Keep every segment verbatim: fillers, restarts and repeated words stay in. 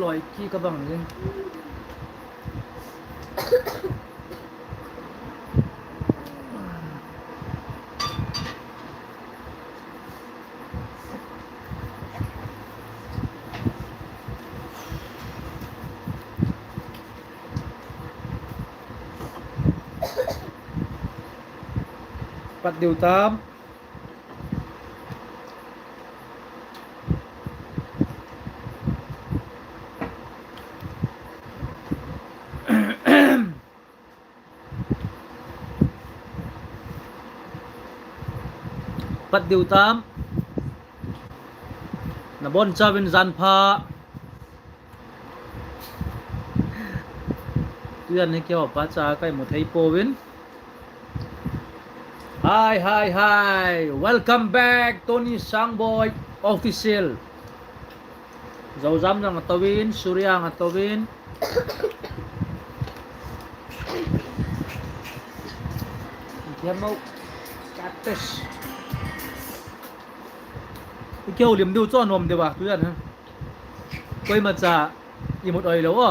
Loi ki ka bang ding. Pat diu tam. Pat diu tam. Nabonchauvin jan pha. Tujan hi keiho pacha ka imu thei pouvin. Hi, hi, hi. Welcome back, Tony Sangboi Official. Joujam jong atouvin, Surya jong atouvin. Kiamo. Kates. Ikihoulim diu chu anom diu a, tujan ha. Koimacha imut oi lou o.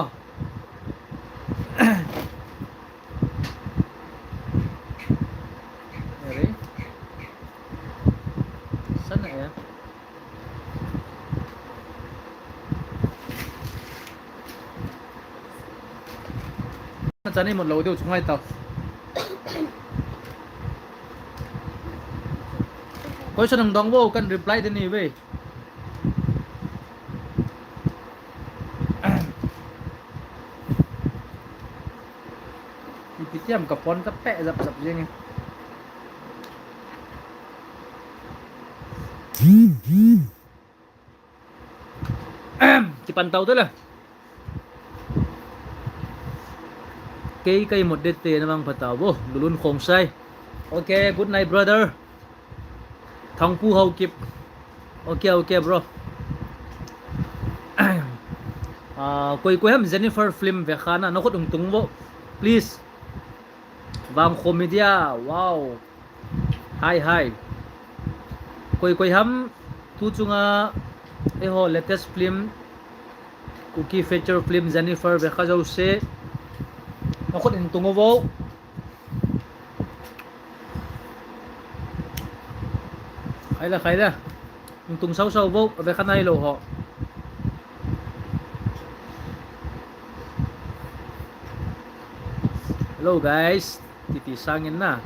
Ready? Sana e. Chan imut lou diu chu ngai tau. Question hung dong vo, kan reply ding ahi ve. Ipi tiam ka phone ka peh jap jap jeng e. Kipan tau te le. Kei ka imut ding te, na mang pha tau vo, Lulun Khongsai. Okay, good night, brother. Thangpu Haokip. Okay, okay, bro. Ah, koi, koi ham Jennifer film ve kha na, na khut hung tung vo. Please. Vangkho Media, wow. Hi, hi. Koi, koi ham tu chunga eiho latest film, Kuki feature film Jennifer ve kha jouse. Na khut hung tung vo. Khai le, khai le. Hung tung sau sau vo, ve kha nailou ho. Hello guys, titi sangin na.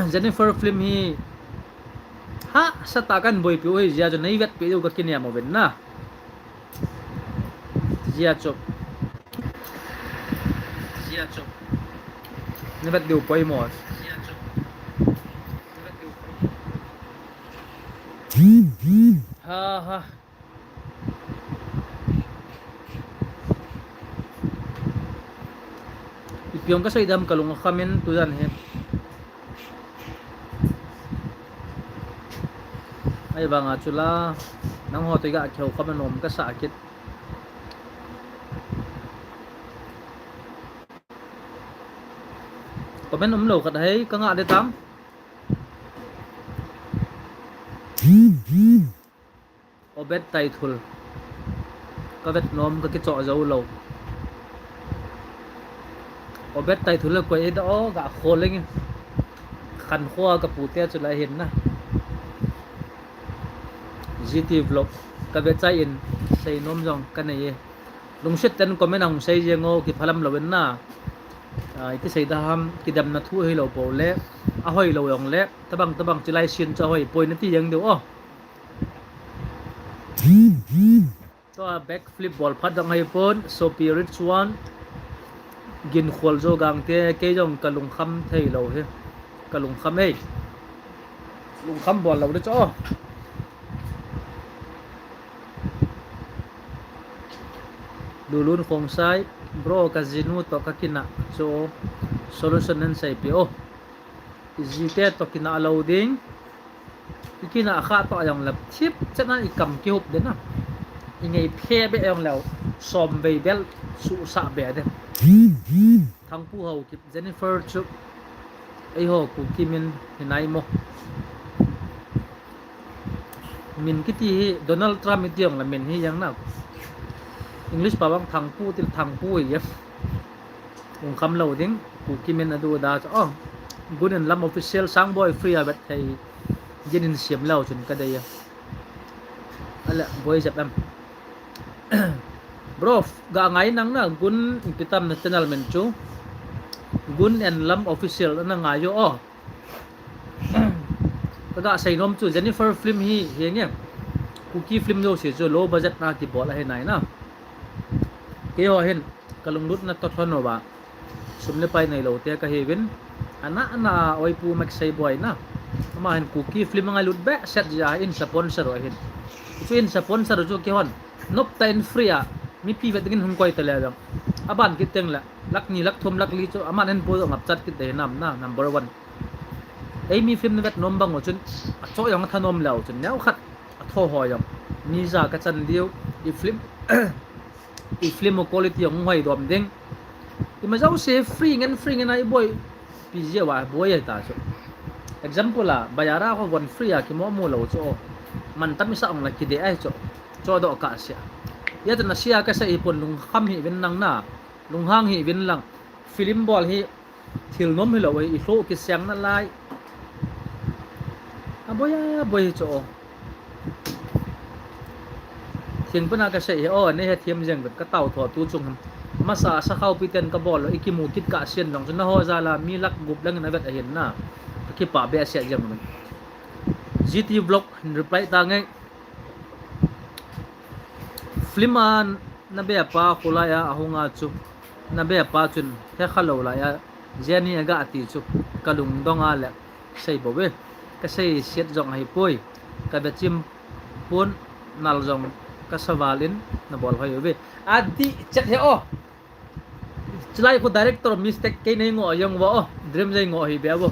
Jennifer film hi hahsa tah a kan boipi u ahi jeh chun nei vetpi diu ka kinem uvin na. Jeh chu. Jeh chu. Nei vet diu poimo. Ha ha. Ipi jong ka sei dem, ka lung akham in tujan hi. Ahivanga chu la, nangho toh ga kihou kham anom ka sa kit. Comment umlou khat hei, ka ngah ding tam. Obed Taithul. Ka vet nom, ka kichoh jou lou. Obed Taithul le koi e da o, ga khol leng e. Khankho a ka pute chu la hin na. G T Vlog. Ka ve chai in, sei nom jong ka nei e. Lungset ten comment a hung sei jeng o, kiphalam louvin na. Ah, iti sei da ham, kidemna thu hilou bou le, ahoi lou jong le, tabang tabang chilai scene chu ahoi poi nati jeng diu o. Tua backflip bol phat dang ahi pon, Sopi Rich One, gin khol jo gang te, kei jong ka lungkham thei lou hi, ka lungkham e. Lungkham bol lou le chu o. Lulun Khongsai, bro, ka jinu toh ka kinah chu solution nei seipeh o. Jite toh kinah lou ding. I kinah kha toh jong le thip chet na i kam kihup ding na. I ngei phe be jong le som vei bel suhsah be ding. Thangpu Haokip. Jennifer chu eiho Kuki min hi nai mo. Min kiti hi Donald Trump iti jongle min hi jeng na. English pa bang Thangpu til Thangpu hi jeng. Ung kham lou ding, Kuki min adu da chu. Oh, Gun and Lam Official, Sangboi free a vet thei. Jin in siam lou chun ka dei a. Ale, boi jep em. Bro, ga ngai nang na, Gun ipi tam na channel min chu. Gun and Lam Official na ngai jo, oh. Ka ga sei nom chu Jennifer film hi, hi nge. Kuki film jouse chu low budget na kibol ahi nai na. Keiho hin, ka lunglut na to thon uva. Sum le pai neilou te ka hiuvin. Ana, ana, oi pu Mek Sei Boi na. Ama hin Kuki film angailut behseh jeh a in sponsor u ahin. Chu in sponsor u chu keihon. Nop tah in free a. Mipi vet dingin hung koi ta le jong. Aban kit teng le. Lakh ni, lakh thum, lakh li chu. Aman hin po jong ngap chat kit dei nam na, number one. Eimi film na vet nom bang u chun. Achoh jong atha nom leu chun. Neo khat. Atho ho jong. Ni ja ka chan diu. I film. I film u quality jong hoi dom ding. Ima jouse free ngen, free ngen a i boi. Pi jeh uva boi ahi ta chu. Example a, bazar a ho von free a kimo mu lou chu. Mantam isa ong la kide ahi chu. Chodoh kah sia. Hia chu na sia ka sei hi pon lungkham hih uvin lang na. Lunghang hih uvin lang. Film bol hi thil nom hilou ahi, i lhoh kiseng nalai. Aboi a, boi hi chu. Thingpana ka sei hi, o, nei hethem jeng vet ka tao tho tu chung ham. Masa a sakhao pi ten ka bol lou, i kimu kit kah sian jong chu, naho jal a mi lakh gup lang in avet ahin na. Ka kipah behseh jeng vet. G T Vlog in reply ta nge. Film a na be pa khulai a ahung a chu. Na be pa chun, he kha lou lai a. Jenny aga ti chu. Ka lungdong a le. Sei bou ve. Ka sei siat jong ahi poi. Ka be chim pon nal jong ka saval in na bol hoi ve. Adi chet he o. Chulai khu director mistake kei nei ngo jong uva o. Dream jai ngo hi be uvo.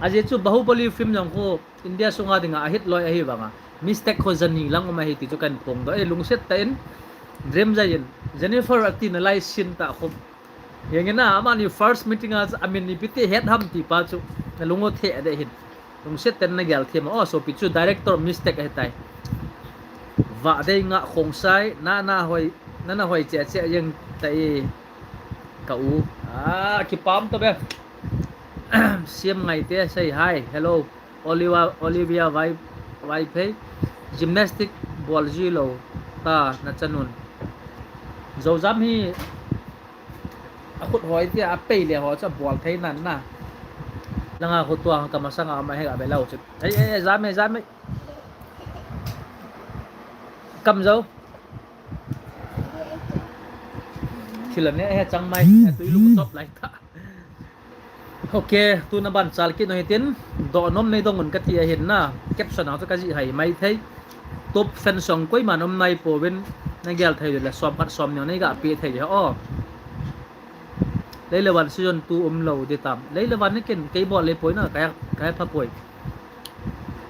Ajeh chu Bahubali film jong khu India sunga dinga a hit loi ahi vanga. Mistake khu jani lang um ahi ti chu kan phong do. E lungset tah in Dream jai in Jennifer ati nalai sin tah khu. Jeng in a, amani first meeting a, amin ipi ti het ham ti pa chu. Na lung u the de hin. Lungset tah in na gel them. O, sopi chu director mistake ahi tai. Va dei nga Khongsai, na na hoi, na na hoi che che jeng tai ka u. A, kipah um to be. Siam ngai te, say hi. Hello. Olivia, Olivia Vai, Vaiphei. Gymnastic bol ji lou ta na chanun. Jojam hi a khut hoi tia a pei le ho cha bol thei nan na. Langa khu tua ka masanga ma he ga be lau chu. Ei, ei, ei, jam e, jam e. Kam jo. Thil a ne he chang mai, tui lung chop lai ta. Ok, tuna ban chal kit u hitin, doh nom nei dong un ka ti ahin na, caption a chu ka jih hai mai thei. Top fan song koiman um nai pouvin, na gel thei le som khat som ni nei ga pe thei le o. Leilevan season two um lou di tam. Leilevan ni ken kei bol le poi na, ka, ka pha poi.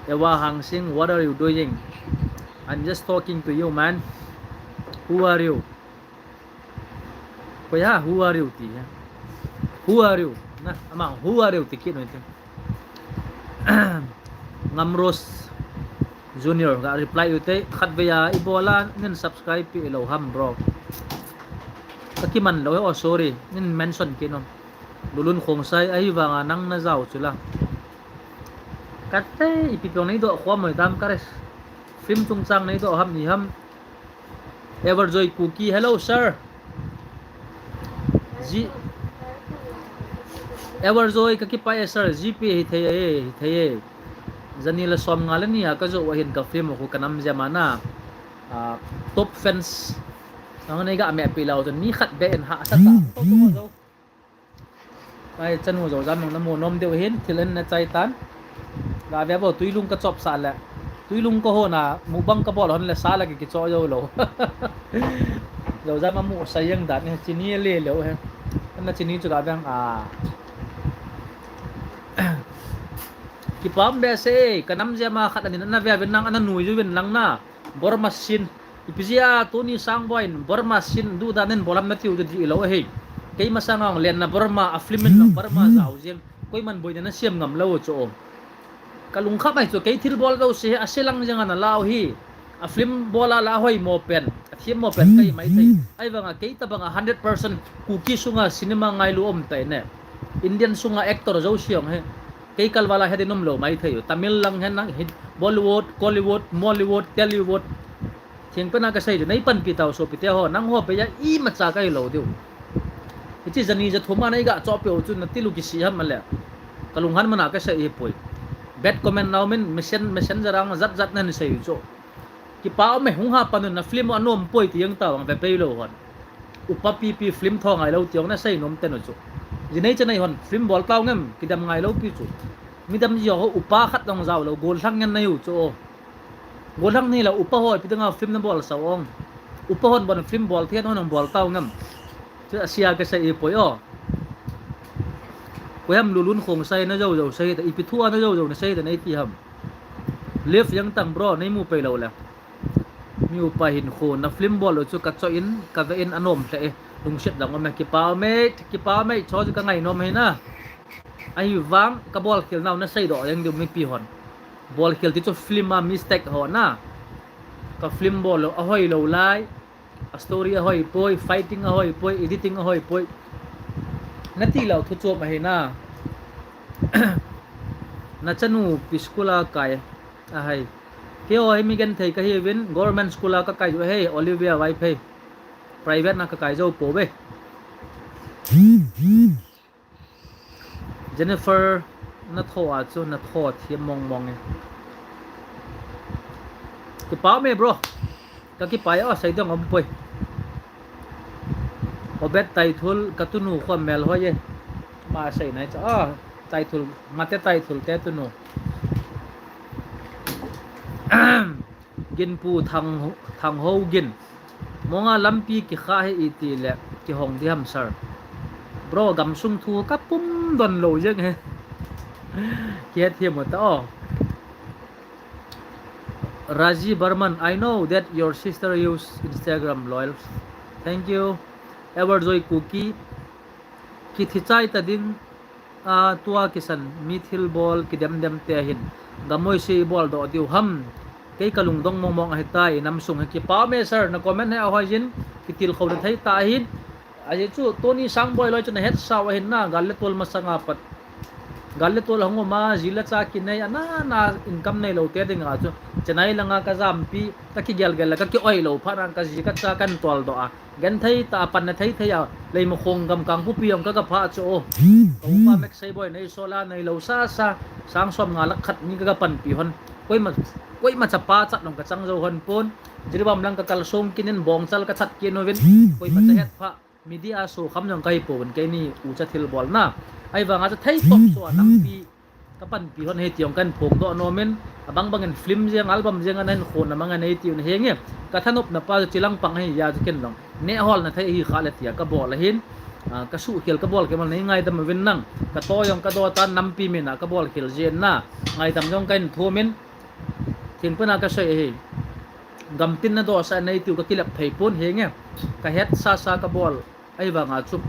Ewa Hangsing, what are you doing? I'm just talking to you, man. Who are you? Koi ha, who are you ti ha? Who are you? Na, ama, who are you ti kit u hitin. Ngamros Junior ga reply u te, khatvei a i bol a nin subscribe pi lou ham bro. Ka kiman lou he, oh sorry, nin mention kit nom. Lulun Khongsai ahi vanga nang na jao chu la. Kate ipi pong nei doh khom moi tam ka re. Film chungchang nei doh ham ni ham. Everjoy Kuki, hello sir. Ji Everjoy ka kipah e sir, G P hi thei e, hi thei e. Jani le som nga le ni a ka jo u ahin ka film khu ka nam jam a na. Ah, top fans. Nang nei ga me pi lau chun ni khat be in ha sa ta. Ai, chanu Jojam nang na mu nom deu hin, thil en na chai tan. Ga ve vo, tui lung ka chop sa le. Tui lung ka ho na, mukbang ka bol hon le sa le ki, ki cho jo lo. Jojam a mu sa jeng dan he, chini le lo he. Na chini chu ga veng a. Kipah um behseh, ka nam jam a khat anin na ve vin nang, ana nui ju vin lang na. Burma sin. Ipi jeh a tuni Sangboi in Burma sin duh dan in bol ham na tiu chu dih lou ahi. Keima sanga hung len na Burma a film in lang Burma jao jeng. Koiman boina na siam ngam lou chu. Ka lungkham ahi chu, kei thilbol jouse hi ase lang jeng a nalah u hi. A film bol a la hoimo pen, a thiammo pen kahi maithei. Ahivanga kei tabanga hundred percent Kuki sunga cinema ngailu um tai ne. Indian sunga actor jouse jong hi kei kalval a het in umlou maithei u. Tamil lang hen lang hi, Bollywood, Kollywood, Mollywood, Tollywood. Thengpen a kasei chu, nei panpi tau sopite ho, nangho beiya imacha kahi lou diu. Hiche jani jathum a nei ga chohpeh u chu natilu kisih ham ale. Ka lunghan man a kasei ahipoi. Bad comment nau min messen-, messenger a jat jat nahin sei u chu. Kipa ume, hung ha pan un, na film u anom poi ti jeng tavang ve pei lou hon. Upa pipi film tho ngailou ti jong nasei nom ten u chu. Ji nei cha nei hon film bol tau ngem, kidem ngailou pi chu. Midam ji ho upa khat jong jao lou, gollhang ngen nahiu chu o. Gollhang nahilou, upa ho ipi dinga film nabol sah u ong. Upa hon bon film bol thei hon hung bol tau ngem. Chu asia kasei ahipoi o. Koiham Lulun Khongsai najou jou sei ta, ipi thu a najou jou nasei ta nei ti ham. Live jeng tang bro, nei mu pei lou le. Mi upa hinkho, na film bol u chu kachoh in, kave in anom lheh e. Lungset dang ume, kipa ume, kipa ume, chu chu kangai nom ahi na. Ahivang, kabol khel nau nasei doh jeng diu mipi hon. Bol khel ti chu film a mistake ho na. Ka film bol u ahoi lou lai. A story ahoi poi, fighting ahoi poi, editing ahoi poi. Nati lou thu chom ahi na. Nachanu pi school a kai ahai. Keiho hi mi genthei kahiuvin, government school a kakai u ahi, Olivia Vaiphei. Private na kakai jou pouve. Jennifer, natho a chu, natho thiam mong mong e. Kipa ume bro. Kakipa e o, sei ding umpoi. Obed Taithul, katunu khu melhoi e. Ma sei nai cha. A, Taithul, Mate Taithul te tunu. Ginpu Thang, Thangho Gin. Monga lampi kikha hi iti le kihong di ham sir. Bro, gamsung thu kapum don lou jeng e. Kihet hi mo ta o. Raji Barman, I know that your sister use Instagram loyal. Thank you. Everjoy Kuki. Kithi chai ta ding a, tua kisan mi thilbol kidem dem te hin. Gamoi se ibol doh diu ham. Kei kalungdong mong mong ahitai, inam sung hi kipa ume sir, na comment hi ahoi jin, kitilkhou na thei ta ahin. Ajeh chu, Tony Sangboi loi chu nahetsa u ahin na, gal le tol masanga pat. Gal le tol ahung um a, ji le cha kinei, ana, na income neilou te dinga chu. Chennai langa kajampi, kakigel gel le, kakioi lou phat na, kaji kacha kahin tol doh a. Genthei ta a, panna thei thei a, Leimakhong gam Kangpokpi jong kagaphah chu o. Ka upa Max Seiboi nei sola, neilou sasa, sang som nga lakh khat ni kagapanpi hon. Koima, koima chapa chat jong kachang jou hon pon. Jiribam lang kakal song kit in, bongchal kachat kit uvin. Koima cha hetphah. Media a sokham jong kahi pouvin, keini ucha thilbol na. Ahivanga chu thei tah chu a nampi kapanpi hon ahi ti jong kahin phongdoh nom in, abang bang in film jeng, album jeng a nahin khon a mang a nei ti un henge. Kathanopna pa chu chilang pang ahi a chu ken jong. Nehhol na thei ahi kha le tia kabol ahin. A, kasuhkhel kabol khel mal nei ngaidam uvin nang. Kato jong kado tan nampi min a kabol khel jeng na. Ngaidam jong kahin thum in. Thengpen a kasei ahi. Gamtin na dohsah nei tiu kakilep thei pon henge. Kahetsa sa kabol. Ahivanga chu.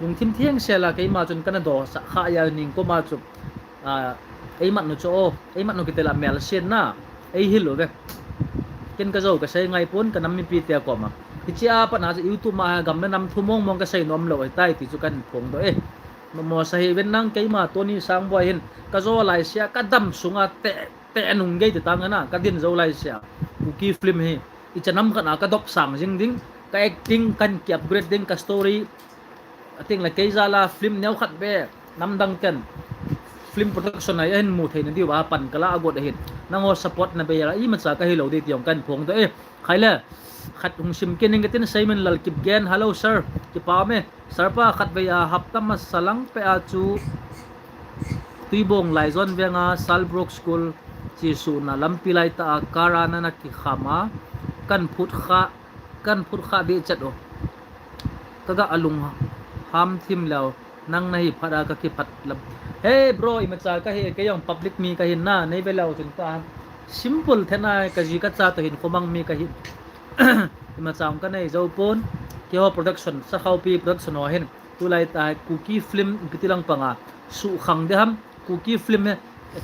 Lungthim thengsel a keima chun kana dohsah kha a ningkoma chu. A, eimat nu chu o. Eimat nu kitel a melsen na. Eihil uve. Ken kajou kasei ngai pon kanam mipi te koma. Hiche a pat na chu YouTube ma gam le nam thu mong mong kasei nom lou ahitai ti chu kahin phongdoh e. Mo, mo sa hi ven nang keima Tony Sangboi hin. Kajo laisea kadam sunga te te anung gei te tang ana, kadin jou laisea. Kuki film hi, ichan nam khat a kadop sang jing ding, ka acting kahin ki upgrade ding, ka story. Ating le kei jal a film neo khat be, namdang ten. Film production a ahin mu thei na diu va pan kala agot ahin. Nangho support na be jal a, imacha kahi lou ding ti jong kahin phongdoh e. Khai le, khat hung sim kit ning katin Seiminlal Kipgen, hello sir, kipa ume. Sir pa khatvei a hapta masa lang peh a chu Tuibong Laijon veng a Salbrook School chesuhna lampi lai tah a car a nana kikham a, kahin phut kha, kahin phut kha deh chet u. Kaga alung ham thim leu, nang nahi phat a kakiphat lam. Hey bro, imacha kahi, kei jong public mi kahin na, nei ve leu chun ta. Simple thena, kaji kacha toh hin khomang mi kahin. Imacha kanei jou pon, keiho production, Sakhaopi production ho hin. Tulai tah Kuki film ipi ti lang panga suhkhang ding ham, Kuki film hi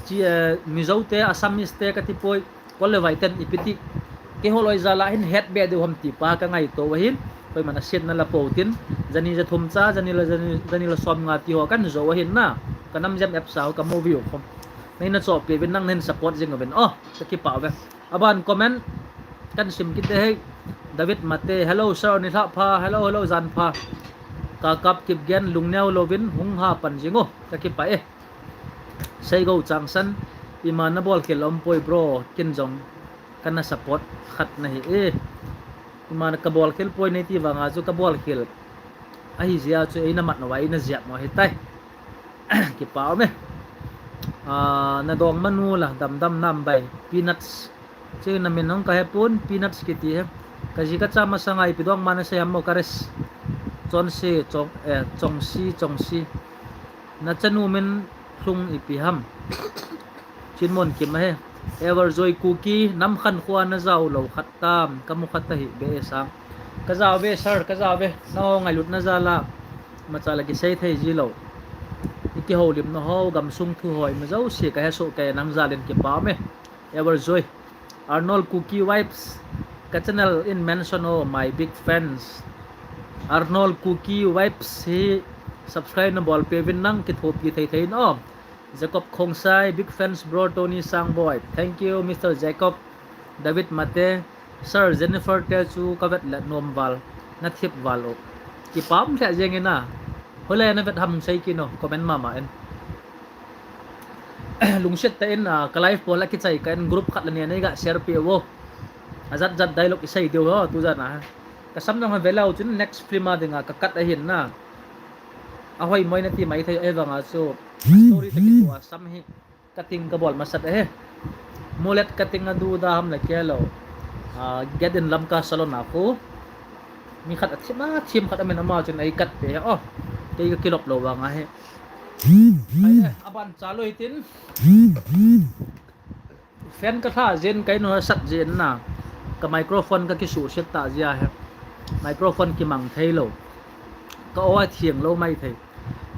Chi, eh, Mizo te, Assamese te kati poi, kol le vai ten ipi ti. Keiho loi jal a hin het be diu ham ti pa ka ngaito ahin. Koiman a sietna la pou tin. Jani ja thum cha, jani la, jani, jani la som nga ti ho kan jou ahin na. Ka Nam Jam app sa ho ka movie ho khom. Nei na chohpeh uvin nang nen support jing uvin. Oh, ka kipah uve. Aban comment kan sim kit e hei. David Mate, hello sir, nilhah pha, hello, hello, jan pha. Ka Kap Kipgen, lungneo louvin, hung ha pan jing o, ka kipah e. Seigo Changsan, ima na bol khel um poi bro, ken jong kana support khat nahi e. Ima na ka bol khel poi nei ti vang a chu ka bol khel. Ahi jeh a chu eina mat nau a eina jep nau ahitai. Kipah um e. Ah, na dong manu la, dam dam nam bai, Peanuts. Chu na min hung ka he pon, Peanuts kiti he. Ka ji ka cha masang a ipi dong ma na sei ham mo ka res. Chonse, chong, eh, Chongsi, Chongsi. Na chanu min lhung ipi ham. Chinmon Kim ahi. Ever Joy Kuki, Namkhan khoa na jao lou khat tam, ka mu khat ahi be e sang. Ka jao ve sir, ka jao ve. Na ho ngailutna jal a. Imacha la kisei thei ji lou. I kihoulimna ho, gamsung thu ho, ima jouse ka he soh kei nang jal in kipah um e. Ever Joy. Arnold Kuki Vibes. Ka channel in mention o, my big fans. Arnold Kuki Vibes hi subscribe na bol peh uvin nang kithopi thei thei in o. Jacob Khongsai, big fans bro Tony Sangboi. Thank you, Mister Jacob. David Mate, Sir Jennifer te chu ka vet le nom val, na thip val o. Kipah um lheh jeng in a. Hoilai a na vet ham sei kit in o, comment mama in. Lungset tah in, ah, ka live bol a kichai kah in group khat le ni a nei ga share peh uvo. Ajat jat dialogue i sei diu ho, tu jan a. Ka sam jong ha ve lou chun next film a ding a ka cut ahin na. Ahoi moi na ti mai thei, ahivang a chu story toh kitoh a sam hi cutting ka bol masat ahi. Mullet cutting a du da ham le kei lou. Ah, Get in Lamka salon a khu. Mi khat a thim a, thim khat a min ama chun ei cut pe he o. Kei ka kilop lou vang ahi. Ai, eh, aban cha loi tin. Fan ka lha jin, ka in u a sat jin na. Ka microphone ka kisuhset tah jeh a hi. Microphone kimang thei lou. Ka aw a thiang lou mai thei.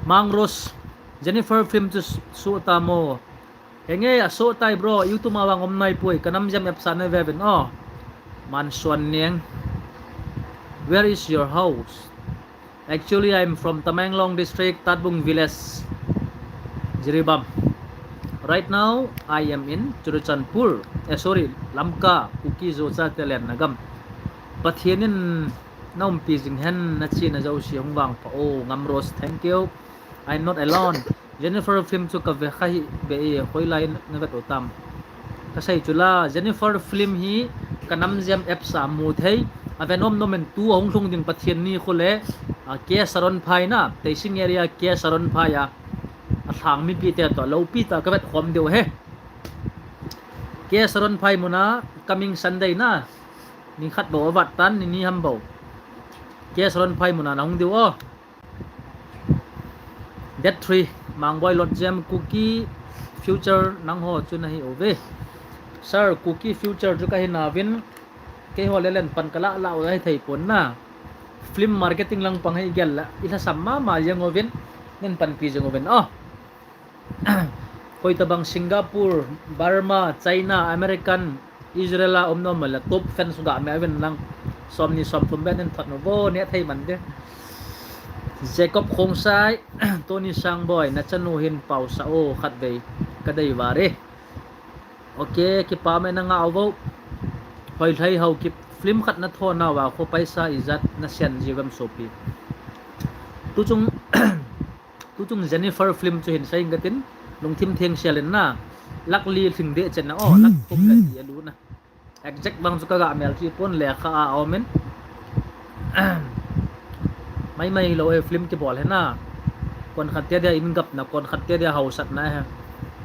Mang Rose, Jennifer film chu s-, show ta mo. Henge a show tai bro, YouTube a vang um nai poi, ka Nam Jam app sa na ve uvin o. Man Suan Niang. Where is your house? Actually, I'm from Tamenglong District, Tatbung Village, Jiribam. Right now, I am in Churachandpur. Eh, sorry, Lamka, Kuki Zo Chate Lian Nagam. Pathian in na umpi jing hen, na chihna jouse hung vangpha o, Ngam Rose, thank you. I'm not alone. Jennifer film chu ka ve kha hi be e, hoilai na vet u tam. Ka sei chu la, Jennifer film hi ka Nam Jam app sa mu thei. A ve nom nom in tu a hung lhung ding Pathian ni khu le, a, K Saron Phai na, Teising area K Saron Phai a. A lhang mipi te toh, loupi ta ka vet khom diu he. K Saron Phai mun a, coming Sunday na. Ni khat bou a vat tan, ni ni ham bou. K Saron Phai mun a na hung diu o. Date three, Mangboi Lotjem, Kuki future nangho chu nahi uve. Sir, Kuki future chu ka hi nauvin, keiho le len pan ka lah lah u ahi thei pon na. Film marketing lang pang hi gel la, i lhasam mama jeng uvin, nen panpi jeng uvin. Oh. Koi tabang Singapore, Burma, China, American, Israel a um nom le top fans ga me uvin lang. Som ni som thum ben in thot no vo ne thei man de. Jacob Khongsai, Tony Sangboi, na chanu hin pau sa o khat vei ka dei vare. Ok, kipah me na nga uvo. Hoi lhai hau ki film khat na tho nauva kho paisa ijat na sian ji vem sopi. Tu chung Tuchung Jennifer film chu hin sei inge tin, lungthim theng sel in na, lakh li lhing deh chen na, oh, lakh thum le ti a lu na. Exact vang chu ka ga mel chi pon, lekha a um in. Mai mai lou he film kibol he na. Kon khat te dia in gap na, kon khat te dia hausat na he.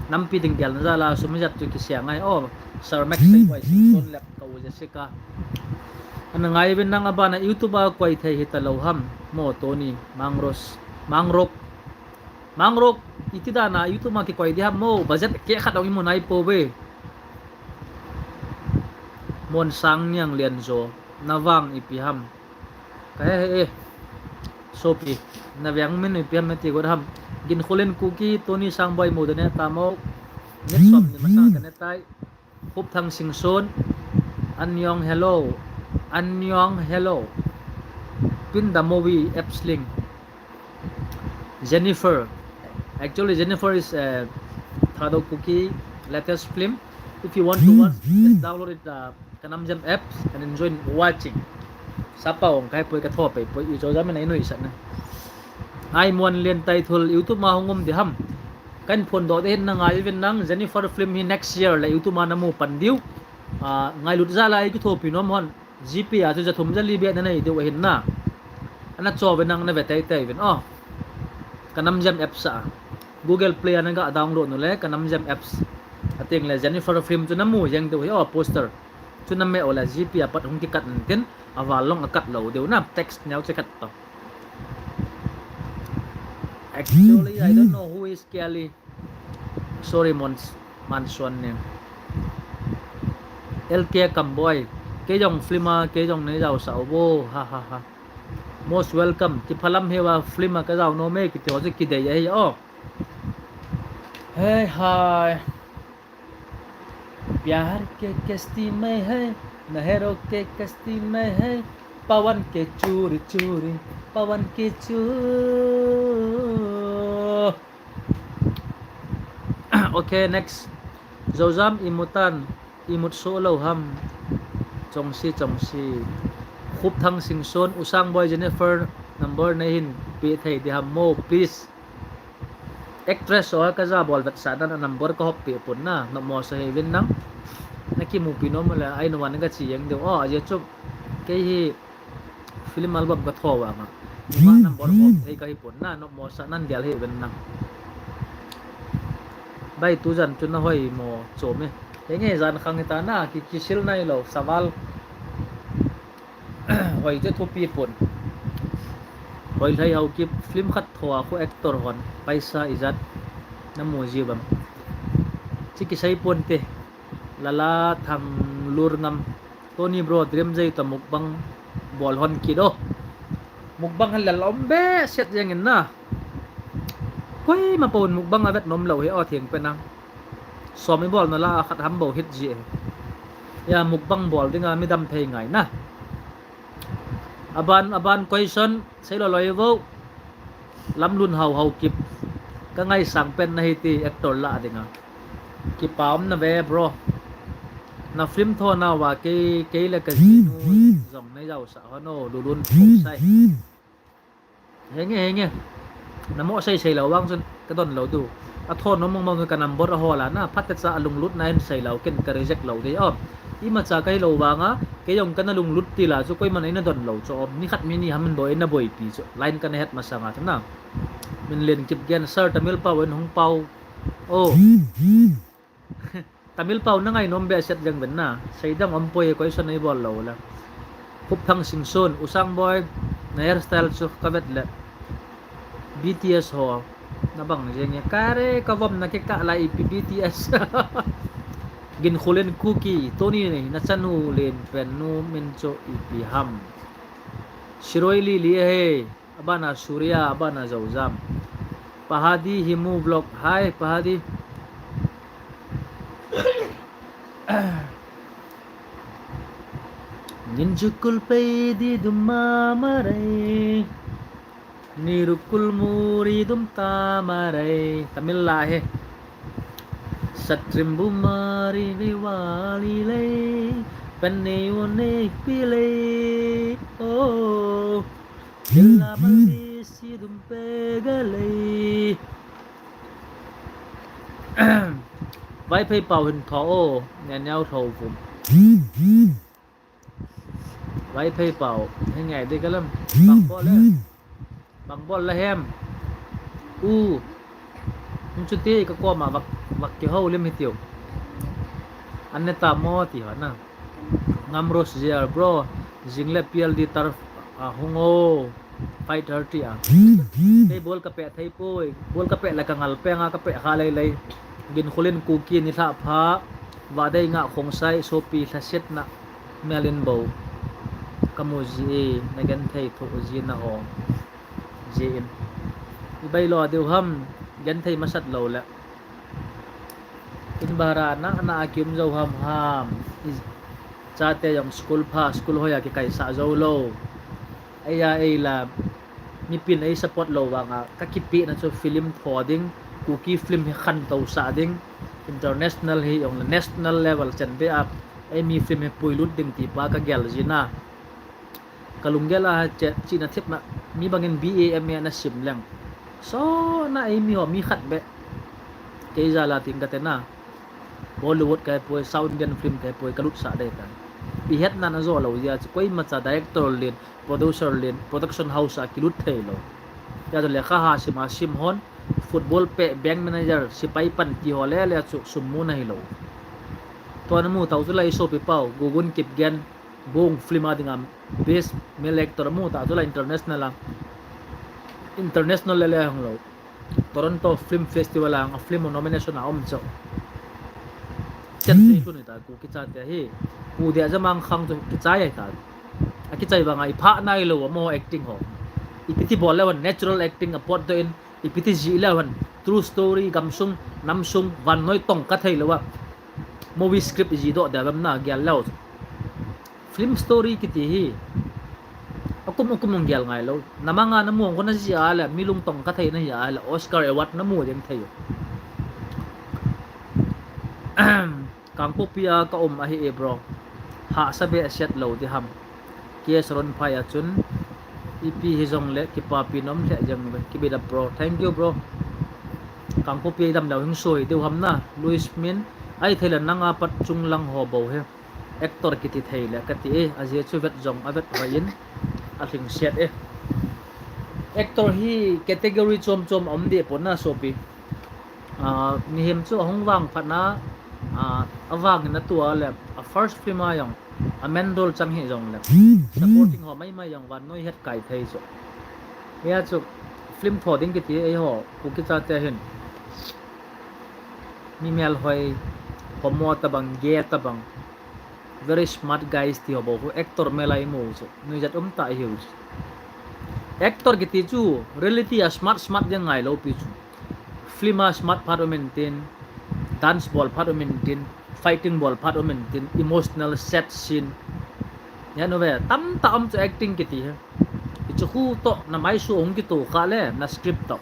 Nampi ding gel na jal a sum jat chu kiseng ai, oh, Sir Max sei koi sing ton lep ka u Jessica. Ana ngai uvin nang abana YouTube a koi thei hita lou ham. Mo Tony, Mangros, Mangrok. Mangrok, iti dan a YouTube a kikoi di ham mo. Budget keh khat ong imu nai pouve. Mon Sang Niang Lian Jo, na vang ipi ham. Ka he he e. Sopi, na veng min ipi ham ti got ham. Gin Khulen Kuki, Tony Sangboi mu dane ta mo. Next som ni masang ka ne tai. Khupthang Singson. Anyong hello. Anyong hello. Pin the movie apps link. Jennifer. Actually, Jennifer is a Thadou Kuki latest film. If you want to watch, just download it, uh, Kanamjem apps and enjoy watching. Sapa ong kai poi ka tho pei poi i jo jam na inoi sa na. Ai muan len tai thul YouTube ma hung um di ham. Kan phon do de hin na ngai vin nang Jennifer film hi next year le YouTube ma na mu pan diu. Ah, ngailut ja lai ki thopi nom hon. G P a chu ja thum ja li bia na nei diu ahin na. Ana cho ve nang na ve tai tai vin. Oh. Kanamjem apps a. Google Play a na ga download nu le Kanamjem apps. Ating le Jennifer film chu na mu jeng diu hi, oh, poster. Chu na me o le G P a pat hung ki kat in tin, a val long a kat lo diu na, text neo che kat to. Actually, I don't know who is Kelly. Sorry, Mons, Mansuan ne. L K Kamboi. Kei jong film a, kei jong nei jao sa o bo, ha ha ha. Most welcome. Ki phalam hewa film a ka jao no me, ki te ho chu ki dei ahi, oh. Hey, hi. प्यार के कश्ती में है, नहरों के कश्ती में है, पवन के चूर चूर, पवन के चूर। Okay, next. Zozam imutan, imut so lo ham. Chongsi, chongsi. Khupthang Singson, Usang Boy Jennifer number nei hin pe thei di ham mo, please. Actress ho ka ja bol vet sa dan a number ka hop pe pun na, no mo sa he vin nang. Na ki mu pi no mo le, ai no wan ka chi yang deu. Oh, aje chu. Kei hi film album ka tho wa nga. Ma number hop thei ka hi pun na, no mo sa nan dial he vin nang. Bai tu jan chu na hoi mo cho me. He nge jan khang hi ta na, ki, ki sil nai lo, saval. Hoi chu thupi pun. Hoi lhai hau ki film khat thoa khu actor hon. Paisa ijat. Na mu ji bang. Chi ki sai pun te. Lala thang lur ngam. Tony bro dream jai ta mukbang bol hon ki do. Mukbang hal lal om be set jeng in na. Koima pon mukbang a vet nom lo he o theng pe nang. Som i bol na la a khat ham bo hit ji e. Ya mukbang bol dinga mi dam thei ngai na. Aban, aban question, sei lo loi vo. Lamlun hau hau kip. Ka ngai sang pen na hi ti actor la dinga. Kipa om na ve, bro. Na film tho na wa kei, kei le ka jinu jong nei jao sa hon o, lulun thong sai. Henge, henge. Na mo sei sei lo vang chun ka don lo du. A tho nom mong mong ka number a hol a na, phat cha a lunglut na in sei lo, ken ka reject lo de o. Ima cha ka hi lo vang a, kei jong ka na lunglut ti la chu koiman ei na don lo chu o. Ni khat mi ni ham in boi na boi pi chu. Line ka na het masang a chu na. Min len kip gen sir Tamil pau en hung pau. O. Tamil pau na ngai nom be set jeng ven na. Sei dang om poi question ei bol lo la. Khupthang Singson, Usang Boy, na hairstyle chu ka vet le. B T S ho. Na bang jeng e. Kare ka vom na ke ka la ipi B T S. Ginkhulen Kuki, Tony nei, na chanu len pen nu min chu ipi ham. Siroi Lily he. Abana Surya, abana Zozam. Pahadi Himu vlog. Hi, Pahadi. Ninjukul pei di dum mamarai. Nirukul muri dum tamarai. Tamil la he. Satrimbu mari vivali lei. Penne une pilei. Oh. Ella maldi sidum pegalei. Vaiphei pau hin tho o, nen yau tho vum. Vaiphei pau, hi ngai de kalam. Bang bol le. Bang bol la hem. U. Hung chu te ka koma vak, vak ke ho lim hi tiu. An ne ta mo ti ho na. Ngam Rose J R bro, jing le P L D turf a hung o, five thirty a. Kei bol ka pe thei poi, bol ka pe la ka ngal pe nga ka pe kha lei lei. Ginkhulen Kuki ni lha pha, va dei nga khong sai, sopi lha set na, melin bo. Ka mu ji e, na gen thei thu ji na ho. Ji in. I bai lo deu ham, gen thei masat lo le. In bara na na a kium jou ham ham. I chate jong school pha, school hoi a kikaisah jou lou. Eia eila mipin ei support lou vanga kakipehna chu film tho ding, Kuki film hi khantou sah ding, international hijongle national level chan be a eimi film hi puilut ding ti pa kagel jin a. Kalunggel a chihna thepna mi bangin B A M A ana sim leng. So na eimi ho mi khat be. Kei jal a tin kate na. Bollywood kahepoi, South Indian film kahepoi, kalutsah dei tan. Ihetna najo lou jeh a chu koimacha director lin, producer lin, production house a kilut thei lou. Hijeh chun lekha ha sim a sim hon, football peh, bank manager, sipai pan ti ho le le chu sum muna hilou. Tua namu tau chu lai sopi pau, Gugun Kipgen, Bong film a dinga best male actor amu ta chu lai international a. International le le hung lou. Toronto Film Festival a, a film nomination a um chu. Chen sei chu ni ta, Kuki chate hi. Pu dia jamang khang chu kichai ai ta. Akichai vanga iphah nailou amaho acting ho. Ipi ti bol le natural acting a pot doh in, ipi ti jih le true story gamsung, namsung, vannoi tongkha thei lou a. Movie script iji doh dia vem na gel lou. Film story kiti hi akum akum hung gel ngai lou. Namanga namu hung kona jia le, mi lungtong kathei nahi a le, Oscar Award namu ding thei u. Kangpokpi a ka um ahi e bro. Hahsa be aset lou di ham. K S Ronphai a chun ipi hijongle kipapi nom lheh jeng ve. Keep it up bro. Thank you bro. Kangpokpi a idam leu hing soi deu ham na. Louis Min, ahithei le nanga pat chunglang ho bou hi. Actor kiti thei le kati e, ajeh chu vet jong avet hoi in alhingset e. Actor hi category chom chom a um deh pon na sopi. Ah, mihem chu ahung vang phat na, ah, avang in atua le, a first film a jong, a main role chang hijongle, supporting ho mai mai jong vannoi het kai thei chu. Hia chu film tho ding kiti eiho Kuki chate hin mi melhoi, homo tabang, gay tabang, very smart guys ti ho bou khu actor mel a imu chu, nuijat um tah ihiu chu. Actor kiti chu reality a smart smart ding ngai lou pi chu. Film a smart phat um intin, dance bol phat um intin, fighting bol phat um intin, emotional set scene. Hia nu ve, tamtah um chu acting kiti hi. Hichu khu toh na maisu hung kitoh kha le, na script toh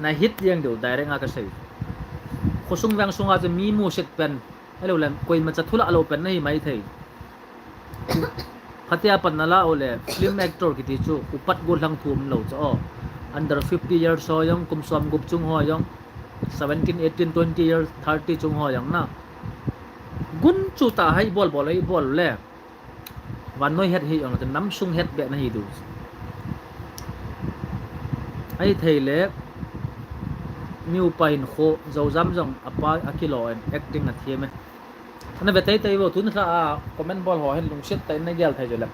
na hit jeng diu direct a kasei. Khosung veng sunga chu mi musit pen, ahilou le koimacha thulah lou pen nahi mai thei. Phatea pan nala u le, film actor kiti chu upat gollhang thu umlou chu o. Under fifty years ho jong, kum som gup chung ho jong, seventeen, eighteen, twenty years, thirty chung ho jong na. Gunchu tah a ibol bol ibol le, vannoi het hijongle, namsung het beh nahi diu. Ahithei le, mi upa hinkho, Joujam jong apa akilo in acting athem e. Ana ve teitei vo, tuni kha a comment bol ho hin lungset tah in nagel thei chu le.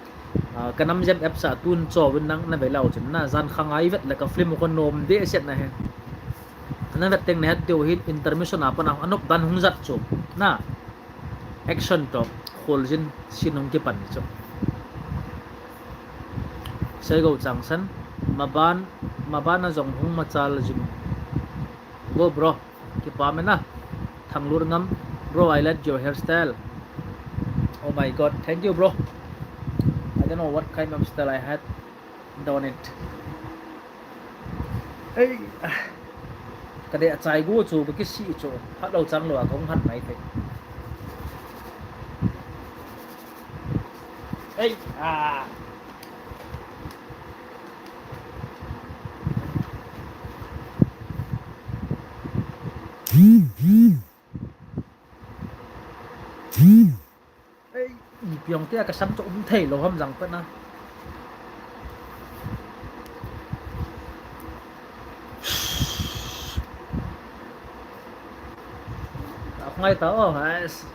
Ah, Kanamjem apps a tun cho vin nang nave leu chun na, jan khang a ivet le ka film u kanom dehset na hi. Ana vet teng nahet diu hin intermission a pat a anop dan hung jat chu na. Action toh kholjin scene hung kipan chu. Seigo Changsan, maban, maban a jong hung machal jing. Go bro, kipah e na. Thanglur Ngam, bro, I like your hairstyle. Oh my God, thank you bro. I don't know what kind of style I had done it. Ei, ah. Kadei achai gu chu, kakisi chu, phat lou chang lou a kahung han mai thei. Ei, ah. Ei, ipi jong tia kasam chu um thei lou ham jang pat na. Ngai ta o,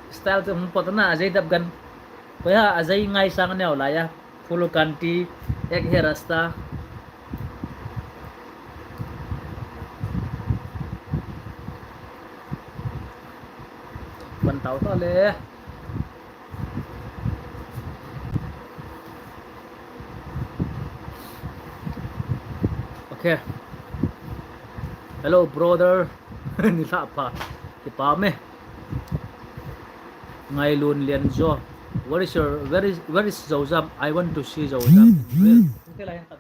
style chu hung pot na, Ajay Devgan. Koiha Ajay ngaisang neo laiya. Full kanti, ek hai rasta. Pan tau ta le. Okay. Hello, brother. Nilhah pha. Kipah e. Ngailun Lianjo. Where is your, where is, where is Zouzam? I want to see Zouzam in real. Hung te lai hen khat.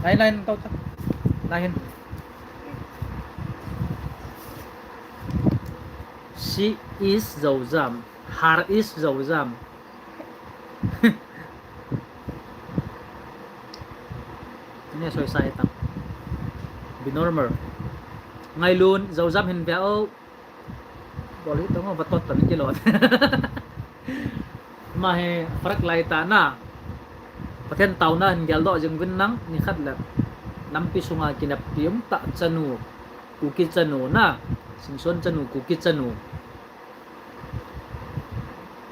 Lai, lai, tau ta. Lai hen. She is Zouzam. Her is Zouzam. Ni soi sai tang. Be normal. Ngailun, Zouzam hin ve o. Bol hi tong o, va tot tan kilou. Ama hi farak lai ta na. Pathen taona hin geldoh jing uvin nang, nikhat le. Lampi sunga kineppi um tah chanu, Kuki chanu na. Singson chanu, Kuki chanu.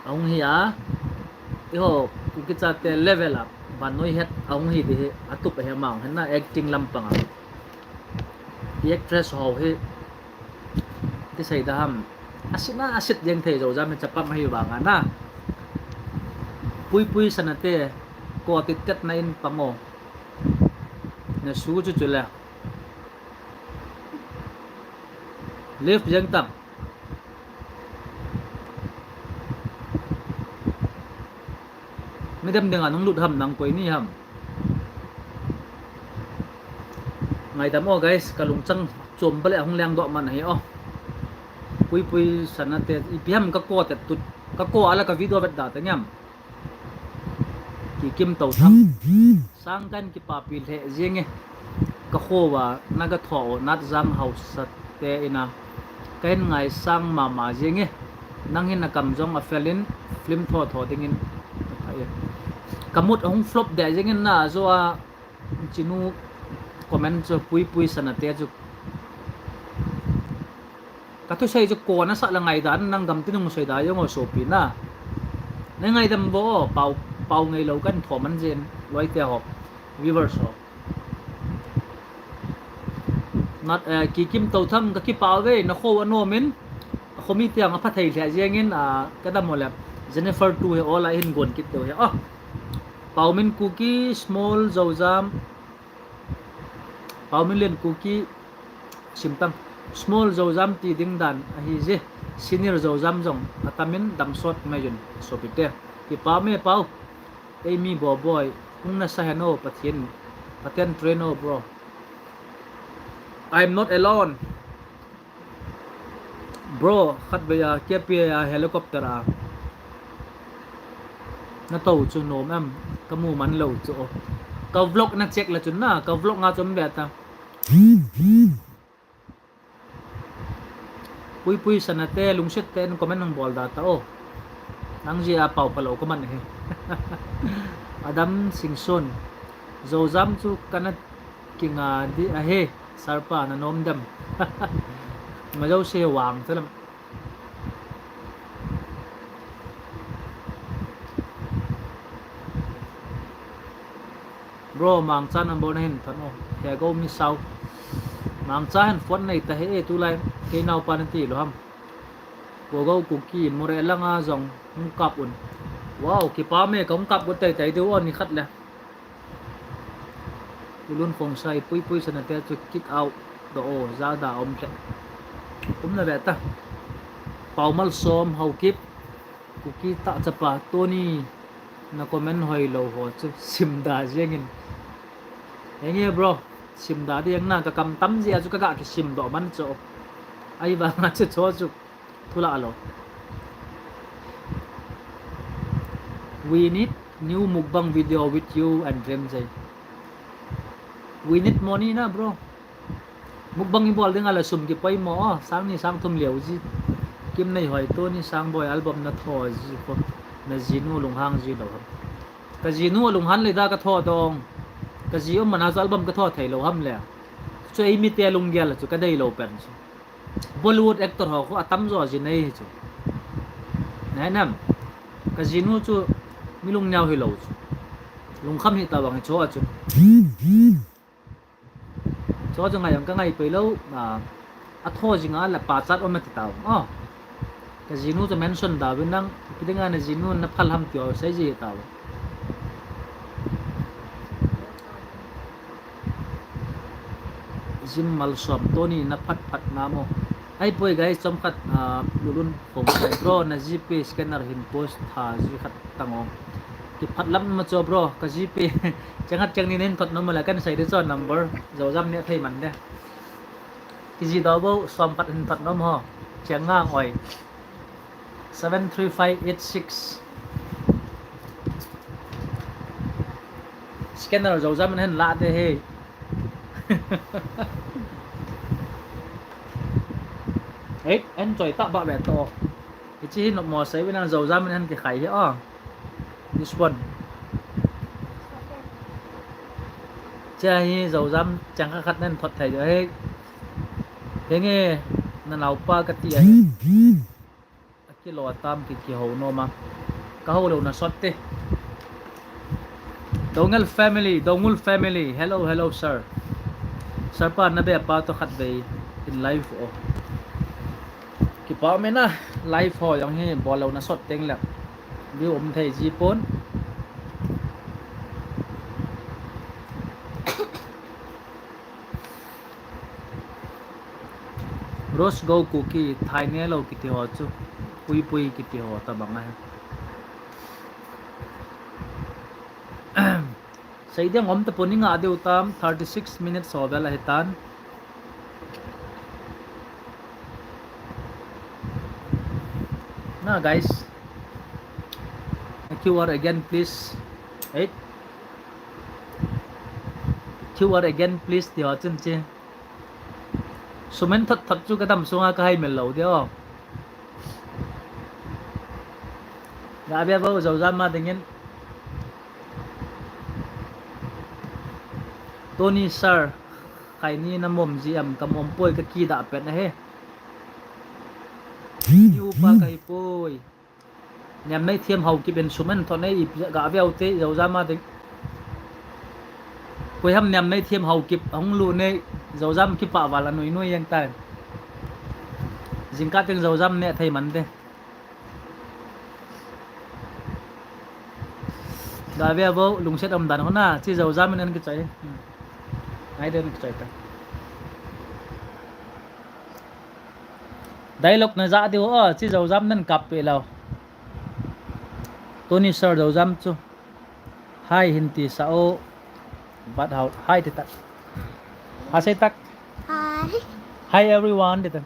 Ahung hi a, eiho, Kuki chate level a, vannoi het, ahung hi ding hi, atup ahi ama, hina acting lampang a. I actress ho hi, ti sei da ham, asit na, asit jeng thei Zouzam hi chapang ahi vang a na. Puipui Sanate, ko tit tet na in pang o. Na su chu chu le. Live jeng tang. Midem dinga nung lut ham nang koi ni ham. Ngaidam o guys, ka lungchang chom bale hung lengdoh man ahi o. Puipui Sanate, ipi ham ka ko tet tut, ka ko a la ka video vet da ta ngam. Kikim Touthang. Sang kan kipapi lheh jeng e. Ka kho uva na ka tho u Natjang Haosa te ina. Ka hin ngaisang mama jeng e. Nang hin na kam jong a fel in film tho tho ding in. Ka mood ahung flop deh jeng in na jo a chinu comment chu Puipui Sanate chu. Ka thusei chu kona sah la ngaidan nang gam ti nung sei da jong o sopi na. Na ngaidam vo, pau, pau ngei lou kan tho man jin, loi te ho, viewers ho. Nat, eh, Kikim Touthang ka kipah ve, na kho anom in, a kho mi tiang a pha thei lheh jeng in, a, ka dam o le, Jennifer tu he o la hin gon kit deu he, ah. Paumin Kuki, small Zouzam, Paumin Len Kuki, Simtang. Small Zouzam ti ding dan ahi je. Senior Zouzam jong atamin damsot mai jun sopite. Kipa me pau. Ei mi boboi. Hung nasa hen o Pathen. Pathen train o bro. I'm not alone. Bro, khatvei a, K P A a helicopter a. Na tou chu nom em, ka mu man lou chu. Ka vlog na check la chun na, ka vlog nga chom ve ta. Puipui Sanate, lungset tah in comment nang bol da ta o. Nang jeh a pau phalou ka man hi. Adam Singson. Zouzam chu kana kinga di ahi. Sarpa na nom dem. Nga jouse vang thalam. Bro, Mangcha number na hin than o. He go mi sao. Mangcha hin phone nei ta he e tulai. Kei naopa na ti lou ham. Go go Kuki Moreh langa jong hung kap un. Wow, kipa me ka hung kap go tai tai deu o ni khat le. Tulun Khongsai, Puipui Sanate chu kick out doh o, jada om hle. Um na ve ta. Paumal Som, Haokip, Kuki tah chapa, Tony, na comment hoilou ho chu, simda jeng in. Henge bro, simda ding na, ka kam tam jeh a chu ka ga kisim doh man chu. Ahivang a chu cho chu. Thula alo. We need new mukbang video with you and Remjai. We need money na, bro. Mukbang i bol ding a la sum kipoimo, o, sang ni sang thum leu ji. Kim Neihoi, Tony Sangboi album na tho ji ko. Na jinu lunghang ji lou ham. Ka jinu lunghang le da ka tho dong. Ka ji um mana chu album ka tho thei lou ham le. Chu ei mite lunggel chu ka dei lou pen chu. Bollywood actor ho khu atam jo ji nei hi chu. Nai nam. Ka jinu chu mi lungneo hi lou chu. Lungkham hi ta bang hi chu a chu. Chu chu ngai ang ka ngai pei lou. A, a tho jing a la pachat um na ti ta. O. Ka jinu chu mention da vin nang, ipi dinga na jinu na phal ham ti o sei ji ta. Jim Malsom, Tony na phat phat na mo. Ahipoi guys, chomkhat, ah, Lulun Khongsai bro, na GPay scanner hin post tha ji khat tang o. Kiphatlam ma cho bro, ka GPay chang khat chang ni nen thot nom la kan sei de cho number, Zozam neh thei man de. Kiji do bo, som khat hin thot nom ho. Chang nga ngoi. Seven three five eight six. Scanner Zozam in hen la de he. Hey, en choi ta ba ve to. Hichi hi nop mo sei win ang Zozam in hen kikhai hi a. This one. Chia hi Zozam chang khat nen thot thei jo he. Henge, na naupa ka ti a hi. Akilo tam ki kihou nom a. Ka hou lou na sot te. Dongel family, Dongul family. Hello, hello, sir. Sir pa na be pa to khat vei in live o. Kipa me na live ho jong hi bol lou na sot teng le. View um thei ji pon. Rose Go Kuki, Thai ne lo kiti ho chu, Pui Pui kiti ho ta bang ahi. Sei ding om ta pon, i nga deu tam, thirty six minutes ho vel ahi tan. Na guys, Q R again please. Hey. Q R again please ti ho chun chi. Sumen thot thot chu ka dam sunga ka hai mel lo de o. Ga be bo Zozam ma dingin. Tony sir, khai ni na mom ji am, ka mom poi, ka ki da pet na he. Ni upa ka hi poi. Niam nei thiam hau kip in sumen thot nei i ga ve u te Zozam ma ding. Koi ham niam nei thiam hau kip hung lu nei Zozam kipa val a nui nui yang tai. Jingkah teng Zozam neh thei man te. Ga ve bo lungset um dan ho na, chi Zozam in an kichai. Hmm. Ai den kichai ta. Dialogue na ja diu o, chi Zozam nan kap pe lo. Tony sir Zozam chu. Hi hin ti sa o. But how? Hi ti tak. Ha sei tak. Hi. Hi everyone ti tak.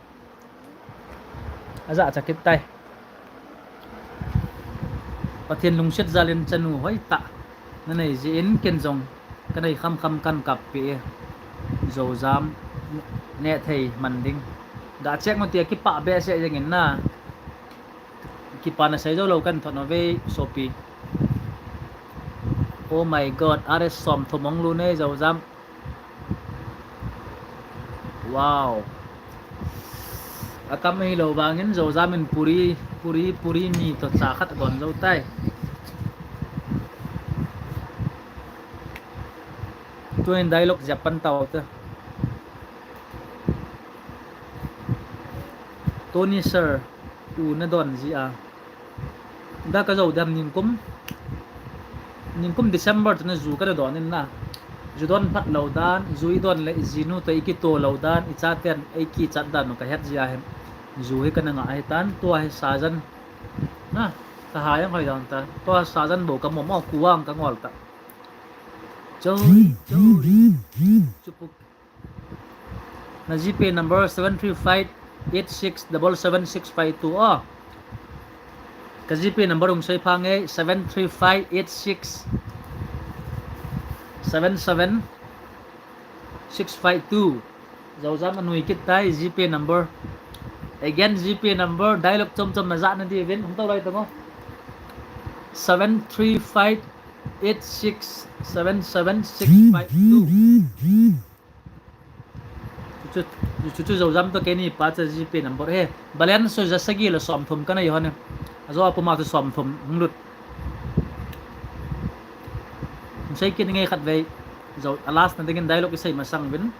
Aja cha kit tai. Pathen lungset jal in chanu hoi ta. Na nei ji in ken jong. Ka nei kham kham kan kap pe e. Zozam neh thei man ding. Ga check mo ti a kipa be se jeng in na. Kipa na sei jo lo kan thot no ve sopi. Oh my God, are som thum hung lu nei Zozam. Wow. Akam hi lo vangin Zozam in puri, puri, puri ni to cha khat don jo tai. Tuin dialogue Japan tau te. Tony sir, u na don ji a. Da ka jo dam ningkum. Ningkum December tuna ju ka don in na. Ju don phat lo dan, ju i don le i jinu to i kito lo dan, i chaten ei kichat dan ka het ji a hem. Ju hi ka na nga hi tan, tua hi sajan. Na, ka ha yang hoi dan ta. Tua sajan bo ka mo mo kuang ka ngol ta. Chori, chori. Chupuk. Na GPay number seven three five eight six double seven six five two o. Ka GPay number hung sei pha nge seven three five eight six seven seven six five two. Zozam anui kit tai GPay number. Again GPay number dialogue chom chom na ja na di vin hung tau lai tango. Seven three five eight six seven seven six five two. Chu, chu, chu, chu Zozam to keini pa cha GPay number he. Balance chu ja sagi le som thum ka nei hon e. Ajo apuma chu som thum hung lut. Sei kit nge khat vei. Zo, a last na dingin dialogue i sei masang vin.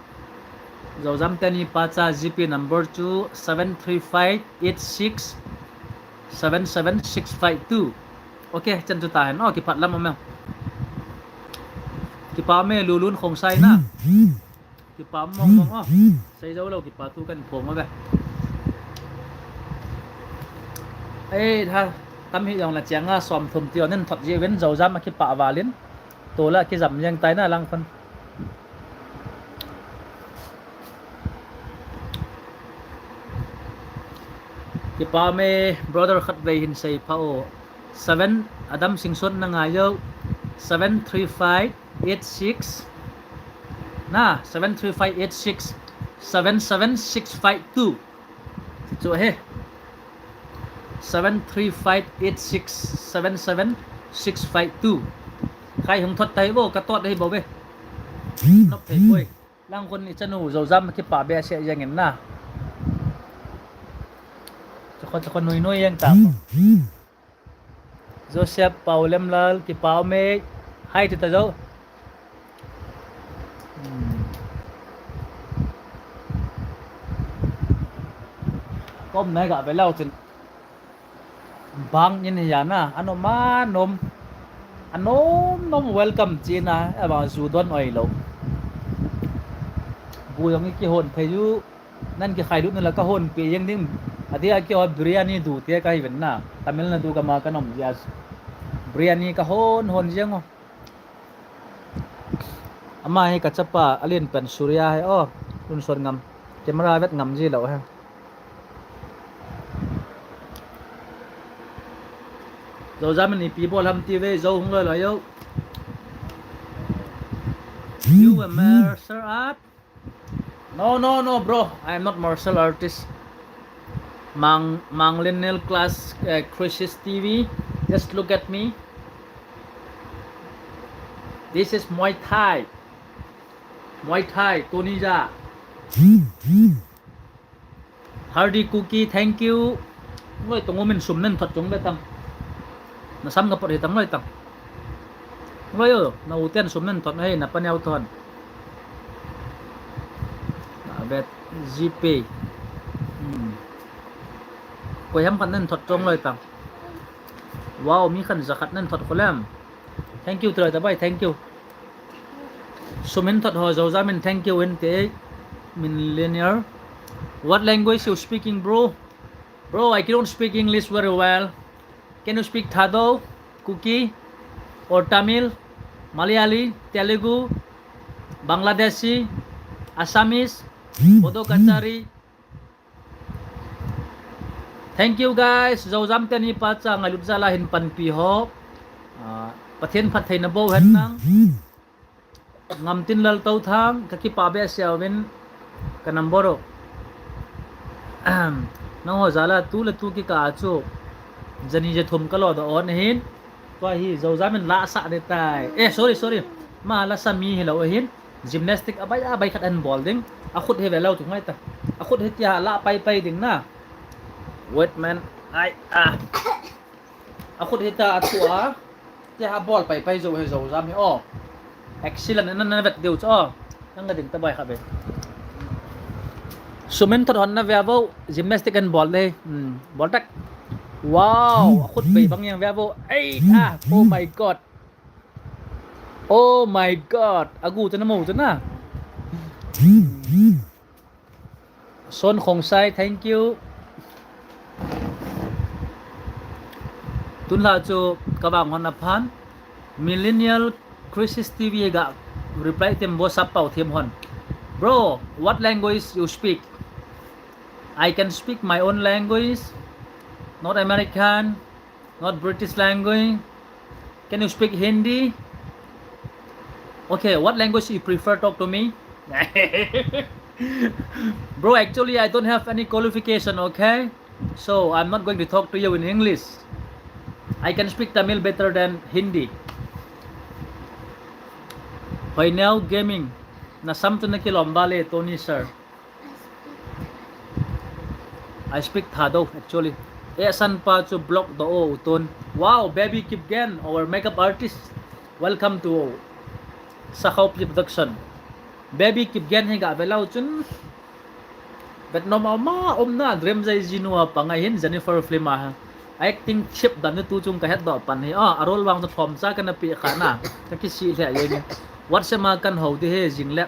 Zozam teni pa cha GPay number chu seven three five eight six seven seven six five two. Okay, chan chu ta hen. Oh, kipat lam ame. Kipa me Lulun Khongsai na. Kipa mong mong o. Sei zo lo kipa tu kan phong ave. Ei, ha, tam hi jong la chiang a som thum ti on in thot ji vin, Zozam a kipah val in. Tula kijam jeng tai na lang khun. Kipah me brother khat vei hin sei pha o. Seven, Adam Singson na ngai jo. Seven three five eight six. Na, seven three five eight six seven seven six five two. Chu he. Seven three five eight six seven seven six five two. Khai hung thot tai bo, ka tot dei bo be. Nop thei boi. Lang khun i chanu Zozam kipah be ase jeng in na. Chakho, chakho nui nui jeng ta. Joseph Paulemlal, kipah me. Hai ti ta jo. Hmm. Kom nai ga be lau chin. Bang in hi ya na, anom anom. Anom nom welcome chi na, aba ju don oi lo. Bu jong i kihon thei u, nan kikhai lut na la ka hon pe jeng ding. Adia kihon biryani du te ka hi ven na. Tamil Nadu gam a ka nom jia. Biryani ka hon hon jeng o. Ama hi ka chapa, alen pen Surya hi o. Lunson ngam. Camera vet ngam ji lo hi. Zozam in ipi bol ham ti ve, Zo hung loi loi jo. You a martial art? No, no, no, bro. I am not martial artist. Mang, Mang Lineal Class, uh, Crisis T V. Just look at me. This is Muay Thai. Muay Thai, Tunisia. Hardy Cookie, thank you. Loi tong umin sum nen thot chung le tang. Na sam ka pot hi tang loi tang. Loi o, na u ten sum nen thot na hi na pa neo thon. Na vet GPay. Hmm. Koi ham khat nen thot chung loi tang. Wow, mi khan za khat nen thot kholem. Thank you, Troy Tabai, thank you. Sumin thot ho Zozam in thank you in te min linear. What language you speaking, bro? Bro, I cannot speak English very well. Can you speak Thado, Kuki, or Tamil, Malayali, Telugu, Bangladeshi, Assamese, Bodo Kachari? Thank you guys. Zozam teni pa cha ngailut jal a hin panpi ho. Ah, Pathen phattheina bou hen nang. Ngamtin Laltouthang, ka kipah behseh uvin ka number u. Nangho jal a tu le tu kikah a chu jani jathum ka lodoh on ahin. Tua hi Zozam in la sah ding tai. Eh, sorry, sorry. Ma la sa mi hilou ahin. Gymnastic abai abai khat ahin bol ding. Akhut hi velou chu ngai ta. Akhut hi tia la pai pai ding na. Wait, man. Ai, ah. Akhut hi ta a thu a. Tia bol pai pai jou hi Zozam hi o. Excellent, na, na vet diu chu o. Nang ka ding ta bai kha be. Sumin thot hon na ve vo, gymnastic ahin bol de. Hmm, bol tak. Wow, akhut bei bang jeng ve vo. Ei, ah, oh my God. Oh my God. Agu chu na mo chu na. Son Khongsai, thank you. Tun la chu ka vang hon aphan. Millennial Crisis T V ga reply tem bo sap pau them hon. Bro, what language you speak? I can speak my own language, not American, not British language. Can you speak Hindi? Okay, what language you prefer? Talk to me. Bro, actually, I don't have any qualification, okay? So, I'm not going to talk to you in English. I can speak Tamil better than Hindi. Hoineo Gaming, na sam chu na kilom ba le, Tony sir. I speak Thado, actually. Eh, san pa chu block do o, Uton. Wow, Baby Kipgen, our makeup artist. Welcome to Sakhaupi Production. Baby Kipgen hi ga velou chun. Vet nom a ma, um na, Dream Jai Jinu a pang ahin, Jennifer film a ha. Acting chip dan tu chung ka het do pan hi. Ah, a role vang chu thom cha ka na pi kha na. Ka kisi le ye ni. WhatsApp ma kan ho de he jing le.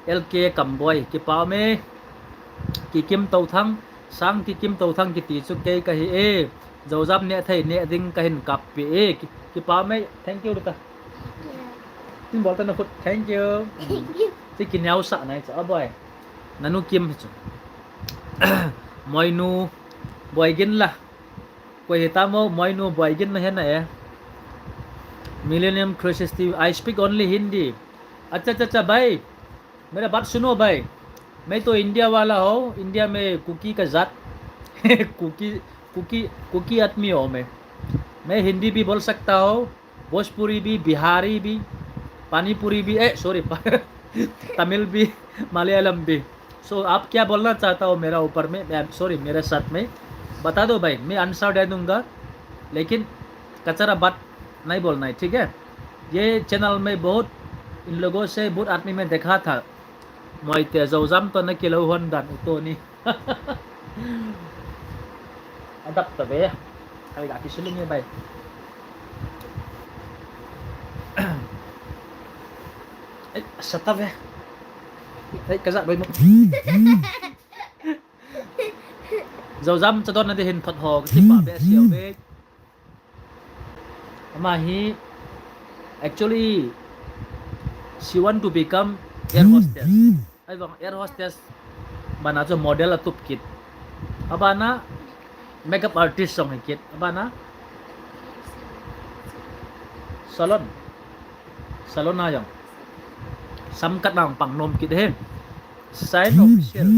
L K Kamboi, kipah me. Kikim Touthang, Sang Kikim Touthang kiti chu kei ka hi e. Jojam neh thei, neh ding kahin kappi e. Ki, kipa mai, thank you, Rita. Tin bol ta na khut, thank you. Thank you. Ti kineo sa nai cha, a boi. Nanu Kim hi chu. Moinu, Boigin la. Koi hi ta mo, Moinu, Boigin na he na e. Millennium three sixty, I speak only Hindi. अच्छा, अच्छा, अच्छा, भाई। मेरा बात सुनो भाई, मैं तो इंडिया वाला हूँ, इंडिया में कुकी का जात, कुकी, कुकी, कुकी आदमी हूँ मैं। मैं हिंदी भी बोल सकता हूँ, भोजपुरी भी, बिहारी भी, पानीपुरी भी, ए, सॉरी, तमिल भी, मलयालम भी। So, आप क्या बोलना चाहता हो मेरा ऊपर में, सॉरी, मेरे साथ में, बता दो भाई, मैं आंसर दे दूंगा, लेकिन कचरा बात नहीं बोलना है, ठीक है? ये चैनल में बहुत इन लोगों से बहुत आदमी में देखा था। Moite, Jojam to na kilou hon dan u to ni. Adap ta ve. Ai ga ki sulu nge bai. Ai, sa ta ve. Ai, ka ja doi mo. Jojam cha don na de hin thot ho, ka kipa be siau ve. Ama hi, actually, she want to become air hostess. Ai vang air hostess, bana chu model a tup kit. Abana makeup artist jong hi kit. Abana salon. Salon a jong. Sam kat nang pang nom kit he. Sign official.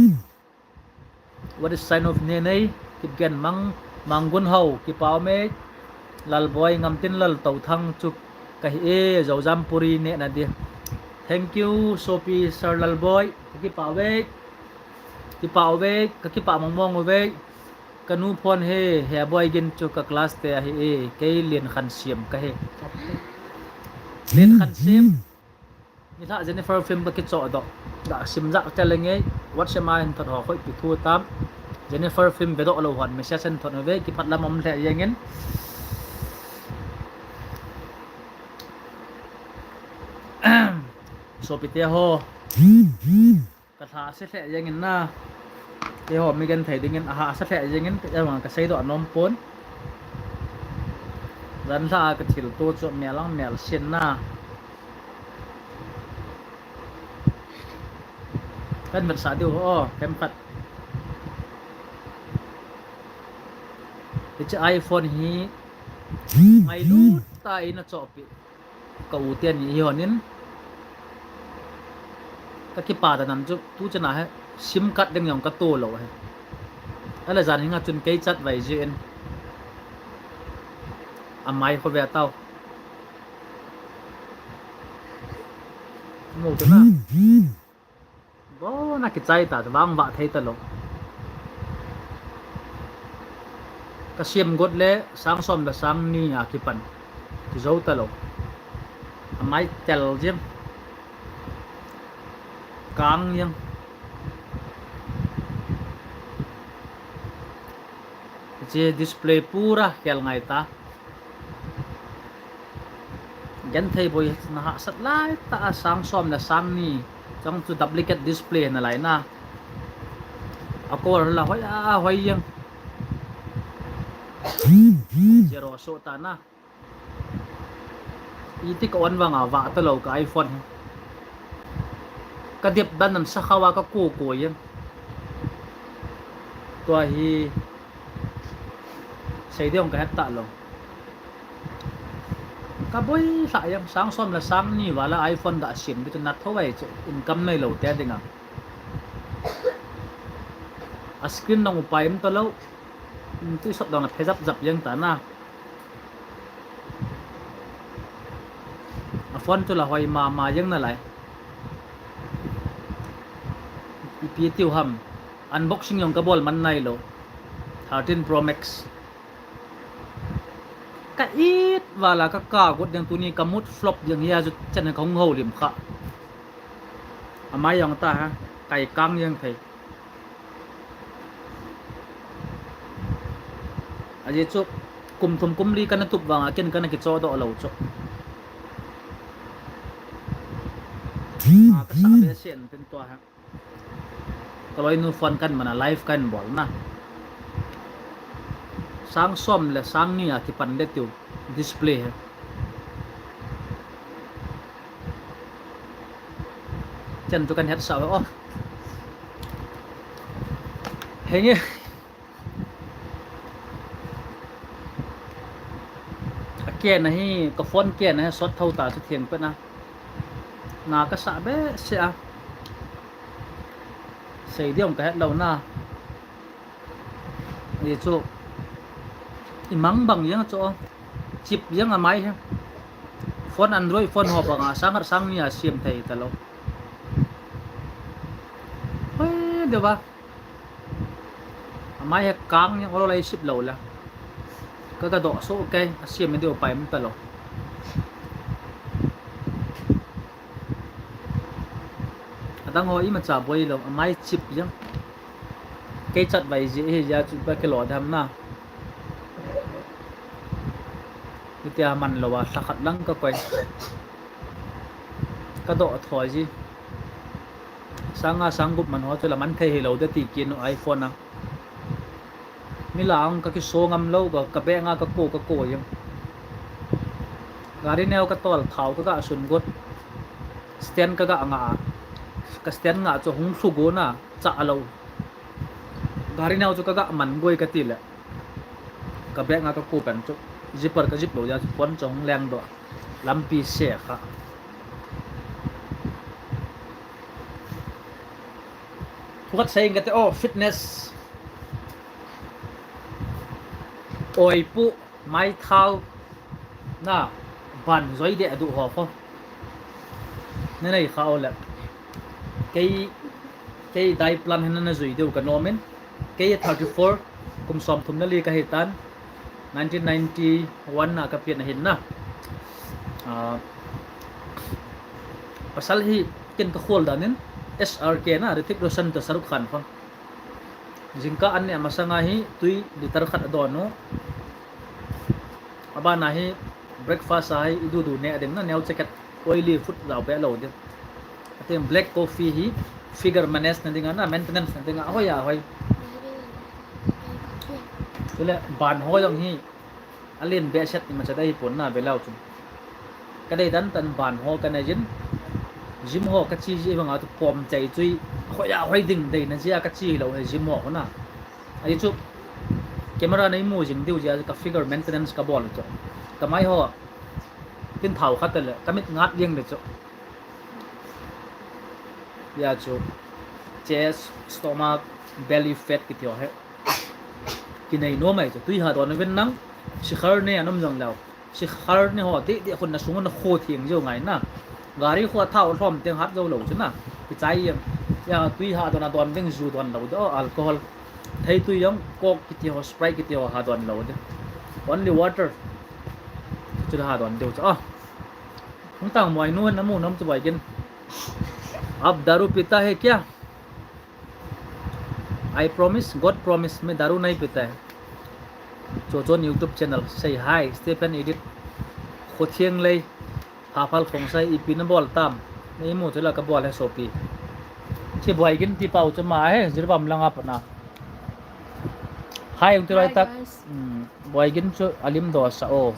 What is sign of Nenei? Kipgen Mang, Manggun Hau, kipa ume. Lalboi, Ngamtin Lal Touthang chu kahi e, Jojam puri neh na di. Thank you, Sopi Sir Lalboi. Ka kipa uve. Kipa uve, ka kipa mong mong uve. Ka nu phone he, he Boigin chu ka class te ahi e. Kei Lien Khan Siam kahi. Lien Khan Siam. Nilhah Jennifer film ka kichoh doh. Ga sim jah tel nge, WhatsApp a hin thot ho khoi pi thu tam. Jennifer film ve doh lou hon message hin thot ve, kiphat lam um lheh jeng in. Sopite ho. Ka lhahsa lheh jeng in na. Keiho mi genthei dingin ahahsa lheh jeng in, kei vang ka seidoh nom pon. Jan lha a ka thilto chu mel ang mel sin na. Kan vetsah diu ho, kem khat. Hiche iPhone hi ngailut tah in achohpeh. Ka u te ni hi hon in. Ka kipa ta nam chu, tu chana hi sim card ding jong ka to lou hi. Ala jan hinga chun kei chat vai jin. Amai kho ve tau. Mo tu na. Bo na kichai ta, vang vah thei ta lou. Ka siam got le sang som le sang ni a kipan. Kijou ta lou. Amai tel jeng. Kang jeng. Hiche display pura khel ngai ta. Genthei boi na hahsat lai ta a sang som le sang ni. Chang chu duplicate display na lai na. A colour la hoi a hoi jeng. Zero so ta na. Iti ka on vang a vah ta lou ka iPhone hi. Ka dep dan nan sa khawa ka ko ko jeng. Tua hi sei ding ka het ta lou. Ka boi lha jeng sang som le sang ni vala iPhone ga sim di tu na tho vai chu income nei lou te ding a. A screen dong upai um ta lou. Tu sop dong a phe jap jap jeng ta na. A phone chu la hoi mama jeng nalai. Ipi tiu ham. Unboxing jong ka bol man nai lou. Thirteen Pro Max. Ka it vala ka ka got ding tuni ka mood flop ding hi a ju chen ka hung houlim kha. Amai jong ta ha. Kai kang jeng thei. Ajeh chu kum thum kum li kana tup vang a ken kana kichoh doh lou chu. A ka sa be sen tin tua ha. Ka loinu phone kan man a live kan bol na. sang som le sang ni a kipan le tiu display hi. Chen chu kan hetsah ve o. Henge. A ken ahi, ka phone ken ahi, sot tho ta chu theng pet na. Na ka sah behseh a. Sei diam ka het lou na. Ni chu i mang bang jeng chu, chip jeng a mai hi. Phone Android phone ho bang a sang khat sang ni a siam thei ta lou. Hoi, deu ba. A mai hi kang jeng olo lai sip lou la. Ka ka doh so kai, a siam deu pai um ta lou. Adang ho imacha boi lou, a mai chip jeng. Kei chat vai ji hi ja chu ba kilo dam na. Hitia man lou a, lha khat lang ka koi. Ka doh thoi ji. Sang nga sang gup man ho chu la man thei hi lou de ti kin u iPhone a. Mi lang ka kiso ngam lou, ka, ka bag nga ka ko, ka ko jeng. Gari neo ka tol, thao ka ga sun got. Stand ka ga nga. Ka stand nga chu hung lhu go na, cha lou. Gari neo chu ka ga man goi ka ti le. Ka bag nga ka ko pen chu. Zipper ka zip lou ja chu phone chu hung leng doh. Lampi se kha. Thu khat sei ing ka te o, fitness. Oi pu, mai thao. Na, ban joi de adu ho fo. Na nei kha o le. Kei, kei diet plan hi na na jui deu ka nom in. Kei thirty four, kum som thum le li ka hi tan. Nineteen ninety one na ka pian ahin na. Ah, pasal hi ken ka khol dan in S R K na, Hrithik Roshan to Shah Rukh Khan fo. Jingkah an neh masang a hi tui liter khat adon u. Aban a hi breakfast a hi i dudu neh ding na, neo jacket, oily food jao pe lou ding. Atin black coffee hi figure manage na ding a na, maintenance na ding a, ahoi a ahoi. Chule ban ho jong hi alen behseh imacha dei pon na, ve leu chun. Ka dei dan tan ban ho ka nei jin. Gym ho ka chi ji vang a tu pom chai chui. Hoi a hoi ding dei na jia ka chi lou he gym ho na. Ahi chu camera nei mu jing diu jia ka figure maintenance ka bol chu. Ka mai ho tin thao khat le ka mit ngat jeng le chu. Hia chu chest, stomach, belly fat kiti ho he. Kinei nom ahi chu, tui ha don uvin nang, sikhar ne anom jong leu. Sikhar ne ho, ti, ti khun na sung na kho theng jong ngai na. Gari kho thao lhom teng hat jou lou chu na. Kichai jeng. Hia tui ha don a don ding ju don lou de, alcohol. Thei tui jong, Coke kiti ho, Sprite kiti ho ha don lou de. Only water. Chu ha don deu chu. Ah. Hung tang moi nu na mu nom chu Boigin. Aap daru pita hai kya? I promise, God promise, मैं दारू नहीं पीता है. Chochon YouTube channel, say hi, Stephen Edit. Khothiang lei, Phaphal Khongsai, ipi na bol tam. Nei mu chu la ka bol he sopi. Chi Boigin ti pau chu ma he, Jiribam lang a pat na. Hi, ung ti loi tak. Hi, guys. Hmm, Boigin chu alim do sa o.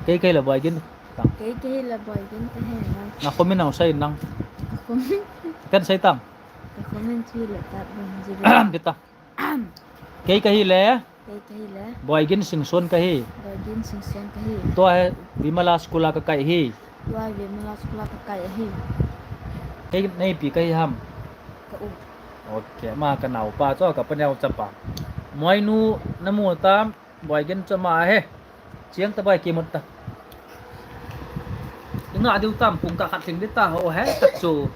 Kei kei la Boigin. Tang. Kei kei la Boigin te he na. Na comment nang sei nang. Comment. Kan sei tang. Ka comment chu le ta bang ji. Kita. Kei kahi le. Kei kahi le. Boigin Singson kahi. Boigin Singson kahi. Tua he Vimala School a ka kai hi. Tua he Vimala School a ka kai hi. Kei nei pi kahi ham. Ka u. Okay, ma ka nau pa chu ka paneo chapa. Moinu na mu tam. Boigin chu ma he. Chiang ta Boi, kimut ta. Inga diu tam pung ka khat thing di ta ho he tak chu.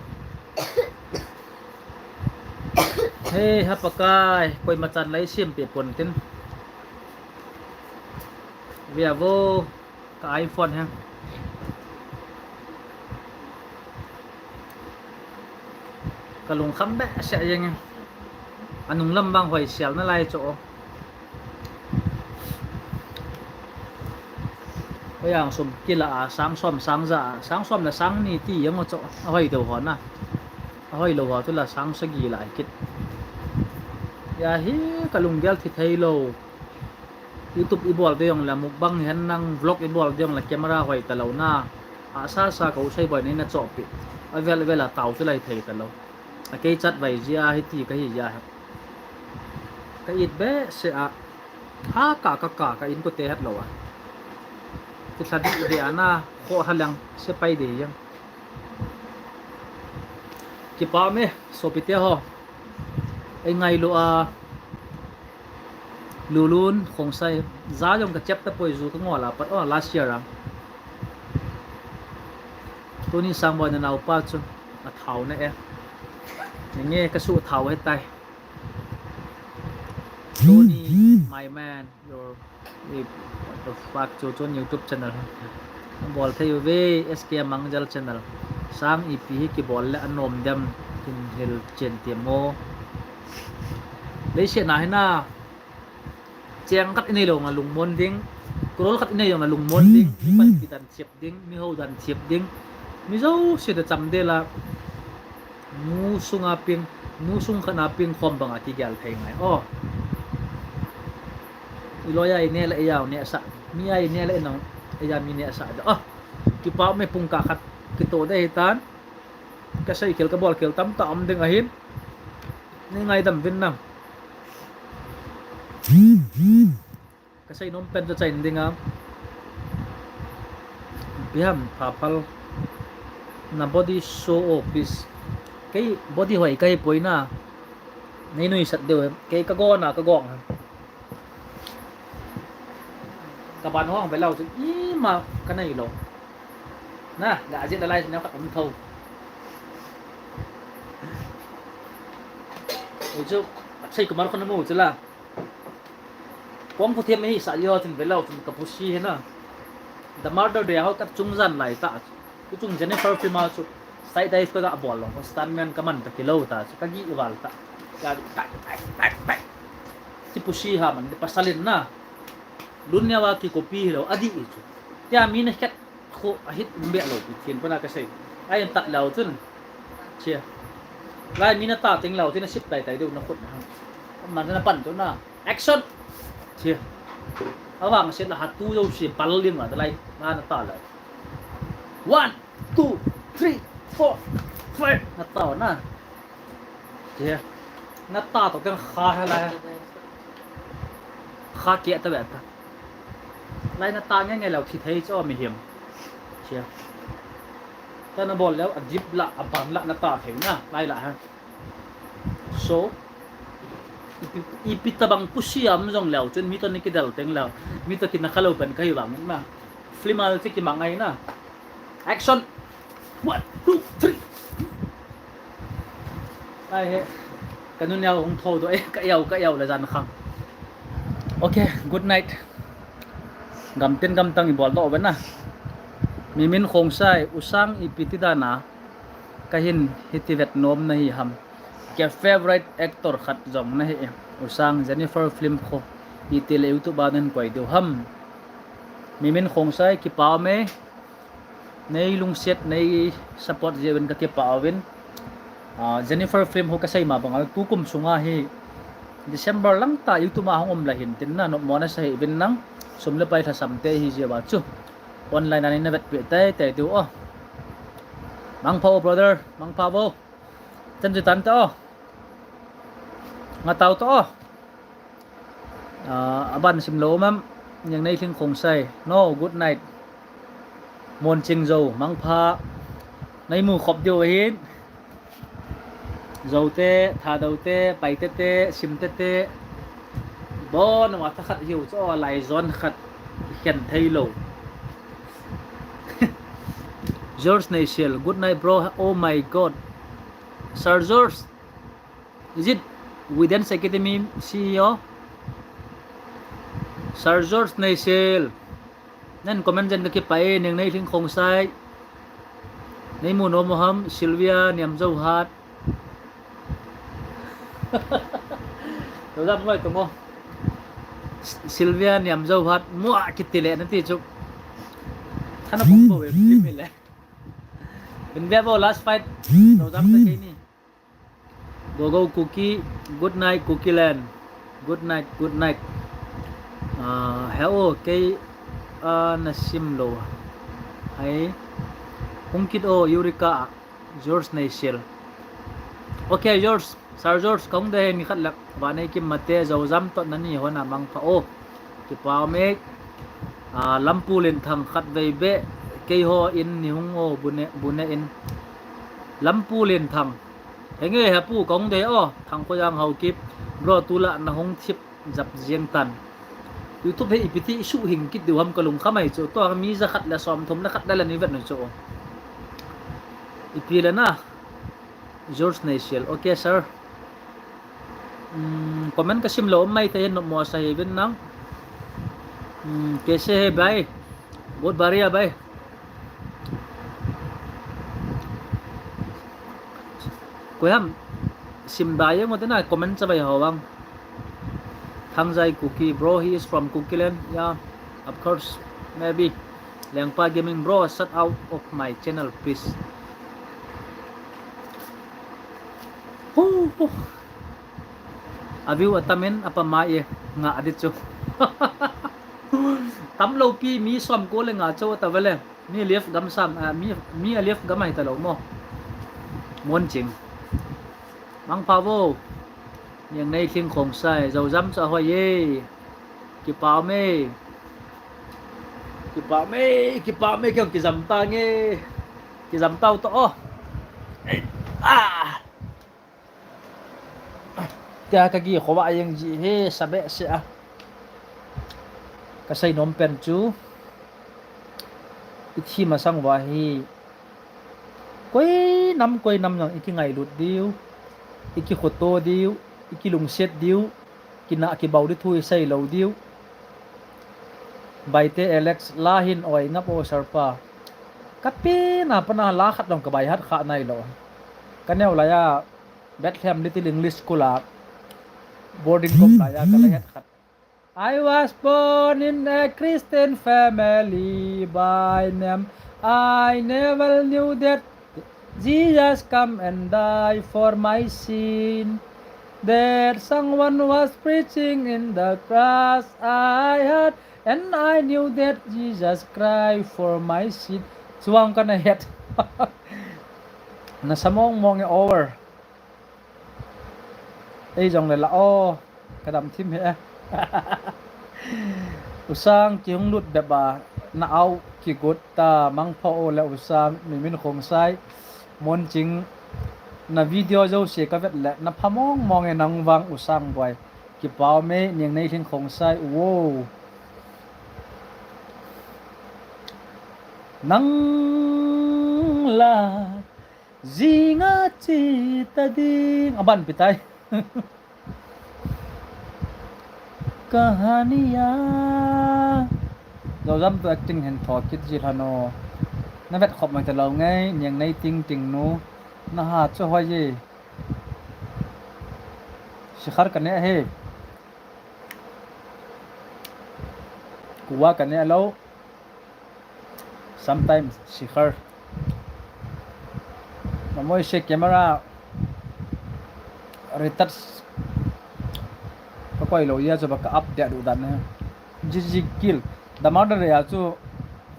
He ha Pakai, koima chan lai sim pe pon tin. Via vo ka iPhone he. Ka lungkham behseh jeng e. Anung lam vang hoi sial na lai chu. Hoi ang sum kila a, sang som, sang ja a, sang som le sang ni ti jeng u chu, ahoi deu ho na. Ahoi lou ho chu la sang sagi la kit. Ahi, kalunggel thi thei lou. YouTube ibol ding jongle, mukbang hihen lang vlog ibol ding jongle camera hoi talou na. Asa sa ko sei boi nei na chopi. Avel vel a tao chu lai thei talou. Akei chat vai jia hiti kahi jia. Ka it behseh a. Ha ka ka ka ka in ko te het lou a. Ki thla di de ana kho ha lang se pai de yang. Kipa me, sopite ho. Ei ngailu a. Lulun, Khongsai. Za jong ka chep ta poi ju ka ngol a pat. Oh, last year a. Tuni Sangboi na naopa chu. A thao na e. Nge ka su thao he tai. Tony, my man, your, eh, what the fuck, chu chun YouTube channel. Bol thei uve, S K Mangjal channel. Sang ipi hi kibol le anom dem, kin hil chen ti mo. Leiset na hi na. Cheng khat inei lou nga lungmon ding. Crore khat inei lou nga lungmon ding. Ipan kidan thiap ding, mi ho dan thiap ding, mi jouse da cham del a, nu sunga ping, nu sung khat na ping khom banga kigel thei ngai. Oh. I loi a i neh le i a u neh sah, mi a i neh le i nang, i a mi neh sah da. Oh. Kipa me pung ka khat kito de hitan. Ka sei kel ka bol kel tam ta om ding ahin. Nei ngaidam vin nang. Ka sei nom pen chu chain ding a. Biham pha phal. Na body show off please. Kei body hoi kahi poi na. Nei nuisat deu he. Kei ka gona ka gong he. Ka ban hong ve lou chu ima ka nei lou. Na, ga jit la lai na ka um tho. Ui chu, Akshay Kumar khun amu chu la. Kong pu thiam hi sa yo chin ve lou chun ka pusi hi na. The Murder Day ho ka chung jan lai ta. Ku chung Jennifer film a chu side dive ka ga bol lou. Stuntman ka man ta kilou ta chu ka gi val ta. Ka tak tak tak tak. Ki pusi ha man de pasalin na. Lun nia wa ki copy hilou adi chu. Tia mi na khet Khu a hit um beh lou pi thin pana ka sei. Ai an tat lou chun. Chia. Lai mi na ta teng lou chun a sip tai tai deu na khut na. Man na pan tu na. Action. Chia. Awang set la ha tu jouse pal ling la lai. Na na ta lou. One, two, three, four, five. Na ta na. Chia. Na ta to keng kha ha lai. Kha kia ta beh ta. Lai na ta nge nge lou thi thei chu mi hiam. Chia. Ta na bol leu a dip la a ban la na ta thei na lai la ha. So ipi, ipi ta bang pusi am jong leu chun mi to ni kidel teng leu. Mi to kina kha lou pen kahi bang na. Film al chi ki mangai na. Action. One, two, three. Ai he. Ka nu neo hung tho do e, ka yau, ka yau la jan khang. Okay, good night. Gam tin gam tang i bol do ve na. Mimin Khongsai, U Sang ipi ti dan a. Ka hin hiti vet nom na hi ham. Ka favorite actor khat jong na hi. U Sang Jennifer film kho. Iti le YouTube a nan koi do ham. Mimin Khongsai kipa me. Nei lungset, nei support jeh uvin ka kipa uvin. Ah, Jennifer film ho ka sei ma bang a, tukum sunga hi December lang ta YouTube a hung um la hin tin na, nopmo na sa hi vin nang, sum le pai thasam te hi jeh uva chu. Online a nei na vet pi tai tai tu o. Mangpha o brother, mangpha bo. Chan chu tan ta o. Nga tau ta o. Ah, aban sim lou mam, Niang Neilhing Khongsai. No, good night. Mon Ching Zo, mangpha. Nei mu khop diu ahin. Zo te, Thadou te, Paite te, Simte te. Bon, wa ta khat hiu cho, lai zon khat khen thei lou. George Neisel, good night, bro. Oh my God. Sir George, is it Within Academy C E O? Sir George Neisel. Nan comment jen ka kipa e, Niang Neilhing Khongsai. Nei mu nom u ham, Sylvia Niamzohat. Lo dam ngoi tu mo. Sylvia Niamzohat, mua kiti le na ti chu. Thana bong ko e, film le. Bin ve bo last fight. Lo dam ta ke ni. Gogo Kuki, good night, Kuki land. Good night, good night. Ah, hello, kei, ah, na sim lo. Hai. Hung kit o, Eureka, George Neishil. Okay, George, Sir George, kong de ni khat lap. Ba nei kim mate, zo zam tot na ni hona mang pha o. Kipa me. Ah, Lampu Len Thang khat vei be. Kei ho in ni hung o, bune, bune in. Lampu Len Thang. Henge hapu kong de o, Thang Khojang Haokip, bro tula na hung thip jap jeng tan. YouTube he ipi ti suh hing kit diu ham ka lungkham ahi chu, tua mi ja khat le som thum le khat le le ni vet nu chu. Ipi le na, George Neishil, okay sir. Hmm, comment ka sim lo, mai te hin no mo sa hi vin nang. Hmm, kaise hai bhai? Bahut badhiya bhai. Koi ham sim da ye mo te na comment sa bai ho bang. Thangjai Kuki, bro, he is from Kukiland. Yeah, of course, maybe. Lengpa Gaming, bro, shout out of my channel, please. Hu, hu. A view a tamin a pamai e, nga a di chu. Tam lo pi mi som ko le nga chu ta vele. Mi live gam sam, ah, mi, mi a live gam ai ta lo mo. Mon ching. Mang pha vo. Niang nei thing khong sai, zo zam cha hoi ye. Kipa me. Kipa me, kipa me, kiang kizam ta nge. Kizam tau to o. Ah. Tia ka gi khowa yang ji he sabe se a. Ka sei nom pen chu. I thi masang va hi. Koi nam, koi nam jong i kingailut diu. I kikhoto diu. I kilungset diu. Kina kibau di thu i sei lo diu. Baite Alex la hin oi ngap o sir pa. Ka pi na pa na la khat dong ka bai hat kha nai lo. Ka neo la ya Bethlehem Little English School a boarding kom la ya ka la het khat. I was born in a Christian family by name. I never knew that Jesus come and die for my sin. That someone was preaching in the cross I heard, and I knew that Jesus cried for my sin. Chuang ka na het. Na samong mong e over. Ei jong le la o, ka dam thim he. U Sang kihung lut bep a, na au kigot ta mang pha o le U Sang, mi min khong sai, Mon Ching, na video jo se ka vet le, na pha mong mong e nang vang U Sang boi. Kipa me, niang nei thing khong sai, wow. Nang la Jinga chi ta ding. Aban pi tai. Kahaniya. Zozam tu acting hin tho kit ji lhano. Na vet khop mai ta lo ngai, niang nei ting ting nu. Na ha chu hoi ji. Sikhar ka ne he. Kuwa ka ne lo. Sometimes Sikhar. Mamoi se camera retouch ka koi lo ya chu ba ka up dia du dan ne. G G Kill. The murder ya chu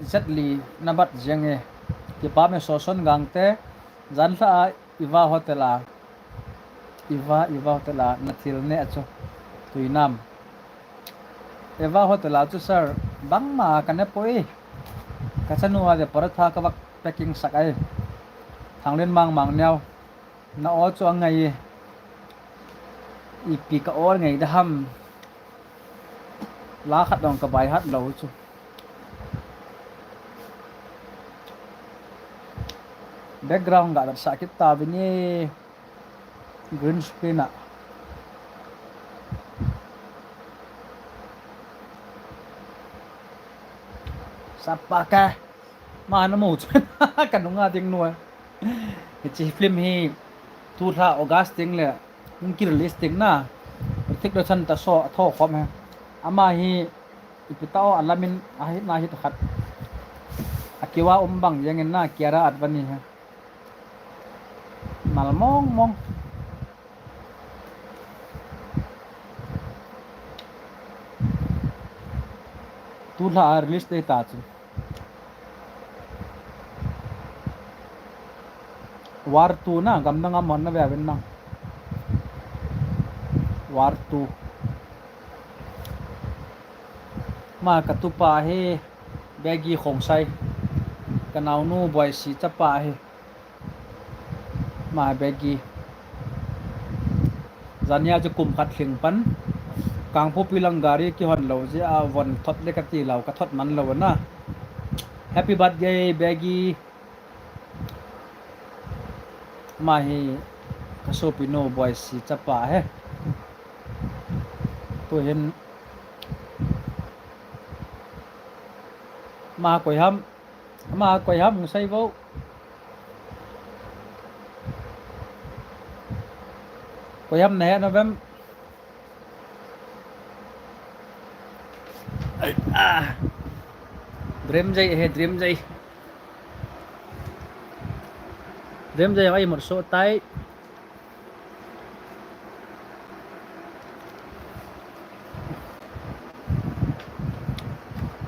Jet Li na bat jeng e. Kipa me Soson Gangte. Jan lha a Eva Hotel a. Eva, Eva Hotel a na thil ne a chu. Tuinam. Eva Hotel a chu sir, bangma ka ne poi. Ka chanu a de paratha ka vak packing sak ai. Thanglen mang mang neo. Na o chu angai. Ipi ka o ngai da ham. La khat dong ka bai hat lo chu. Background ga vet sa kit ta vin e. Green screen a. Sapa ka. Ma na mo chu. Ka nunga ding nu. Hichi film hi tu lha August ding le. Hung ki release ding na. Hrithik Roshan ta so a tho khom he. Ama hi ipi ta o alamin a hit na hit khat. A kiwa um bang jeng in na Kiara Advani he. Mal mong mong. Tulha a release te ta chu. War two na, gamdang a monna ve ven na. War two. Ma ka tupa hi Baggy Khongsai. Ka naonu Boisi chapa hi. Ma Baggy. Jania chu kum khat lhing pan. Kangpokpi lang gari kihon lou jeh a von thot le kati lou, ka thot man lou na. Happy birthday, Baggy. Ma hi ka sopinu Boisi chapa hi. Tuhin ma koi ham. Ama koi ham, hung sei vo. Koi ham nahe nom em? Ai, ah. Dream Jay he, Dream Jay. Dream Jay ai mot so tai.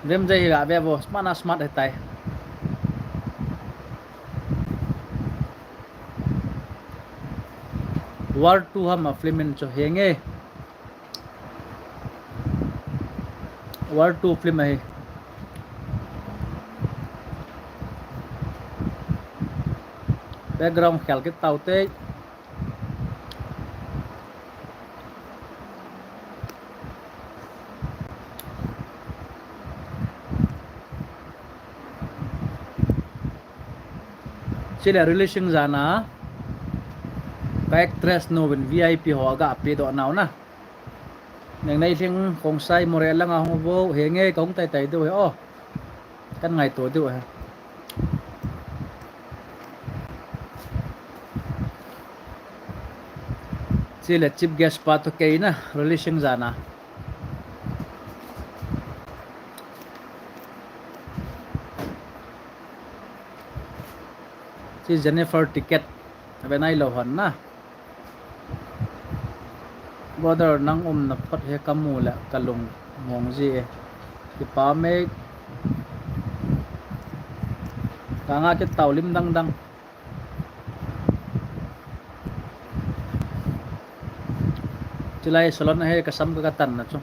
Dream Jay hi ga ve vo, smart na smart he tai. War two ham a film in chu henge. War two film ahi. Background khel kit tau te. Chule releasing jana ka actress nu vin V I P ho aga pe doh nau na. Neng nei hling Khongsai Moreh langa hung vo, henge ka hung tai tai diu he o. Kan ngaito diu he. Chule chief guest pa toh kei na, releasing jana. Chi Jennifer ticket ave nai lou hon na. Brother, nang umna phot hi kamu le kalung mong ji e. Kipa me. Ka nga kit tau lim dang dang. Chulai salon a hi ka sam ka, ka tan na chu.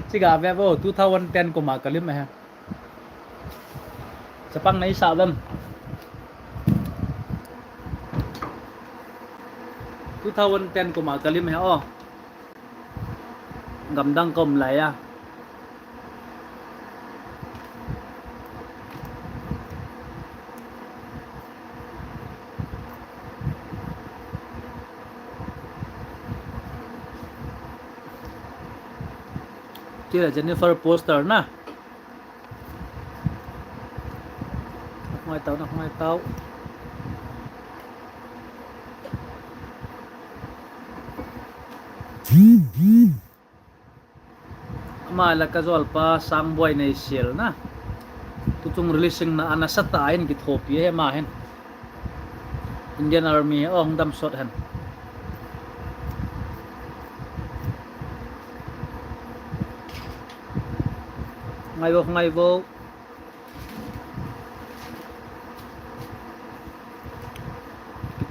Chi ga ve vo, two thousand ten kum a ka lim e. Chapang nei sa vem. Two thousand ten kum a ka lim e o. Gamdang ka um lai a. Chi le Jennifer poster na. Ngai tau, ngai tau. Ama la ka jol pa Sangboi Neisel na. Tuchung releasing na ana sat a hin kithopi e ama hin. Indian Army, o, hung dam sot hen. Ngai vo, ngai vo.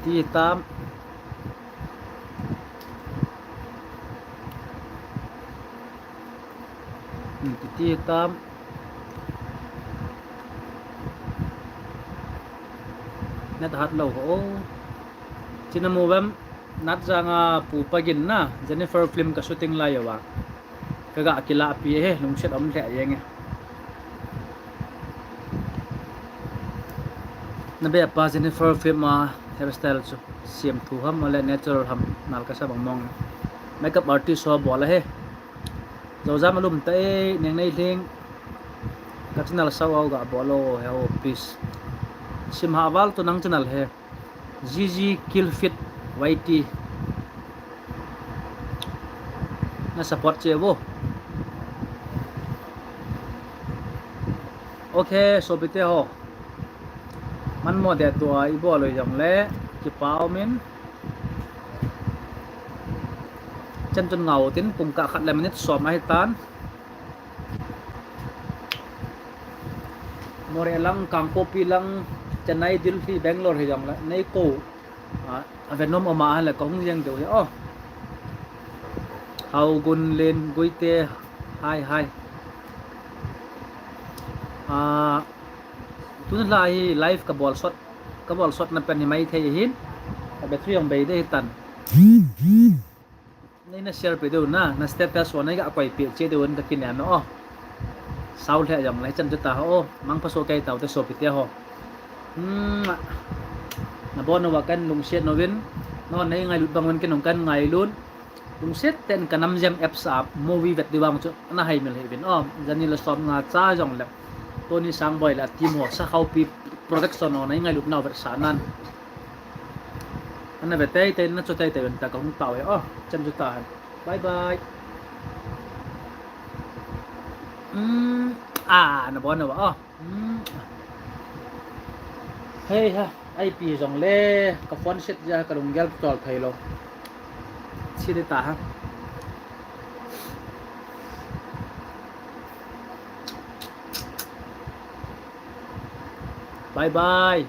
Kiti tam. Hmm, kiti tam. Net hat lou ho. China mu vem, Natjanga pu pa gin na, Jennifer film ka shooting lai uva. Ka ga kila pi he, lungset om lheh jeng e. Na be pa Jennifer film a hairstyle chu siam thu ham, ale natural ham, nal ka sa bang mong. Makeup artist ho bol a he. Jojam alum ta e, neng nei lhing. Ka channel sao au ga bol o he o, please. Sim ha val to nang channel he. G G Kill Fit Y T. Na support che vo. Ok, sopite ho. Man mo de tua i bol loi jong le. Kipa umin. Chan chun ngau tin pung kah khat le minute som ahi tan. Moreh lang, Kangpokpi lang, Chennai, Delhi, Bangalore hi jong le nei kou. A, a Venom oma le ka hung jeng deu hi o. Hau Gun Len Guite, hi, hi. A, tun la hi live ka bol sot, ka bol sot na pen hi mai thei hin. Ka battery jong bei de hi tan. Nei na share pe deu na, na status ho nei ga koi pe che deu ka kinem o. Sau le jong le chan chu ta ho, mangpha so kei tau te sopite ho. Hmm. Na bon uva kan lungset uvin, no nei ngailut bang uvin ken jong kan ngailut. Lungset ten ka Namjem apps a movie vet di vang chu na hai mil hi vin o. Jani le som nga cha jong le Tony Sangboi le team ho, Sakhaupi Production ho nei ngailut nau vetsah nan. Ana ve tei tei, na cho tei tei uvin ta ka hung tao hi o. Chan chu ta han. Bye bye. Hmm. A, na bon uva o. Hmm. Hei ha, ai pi jong le, ka phone set ja ka lunggel tol thei lo. Chi de ta ha. Bye bye.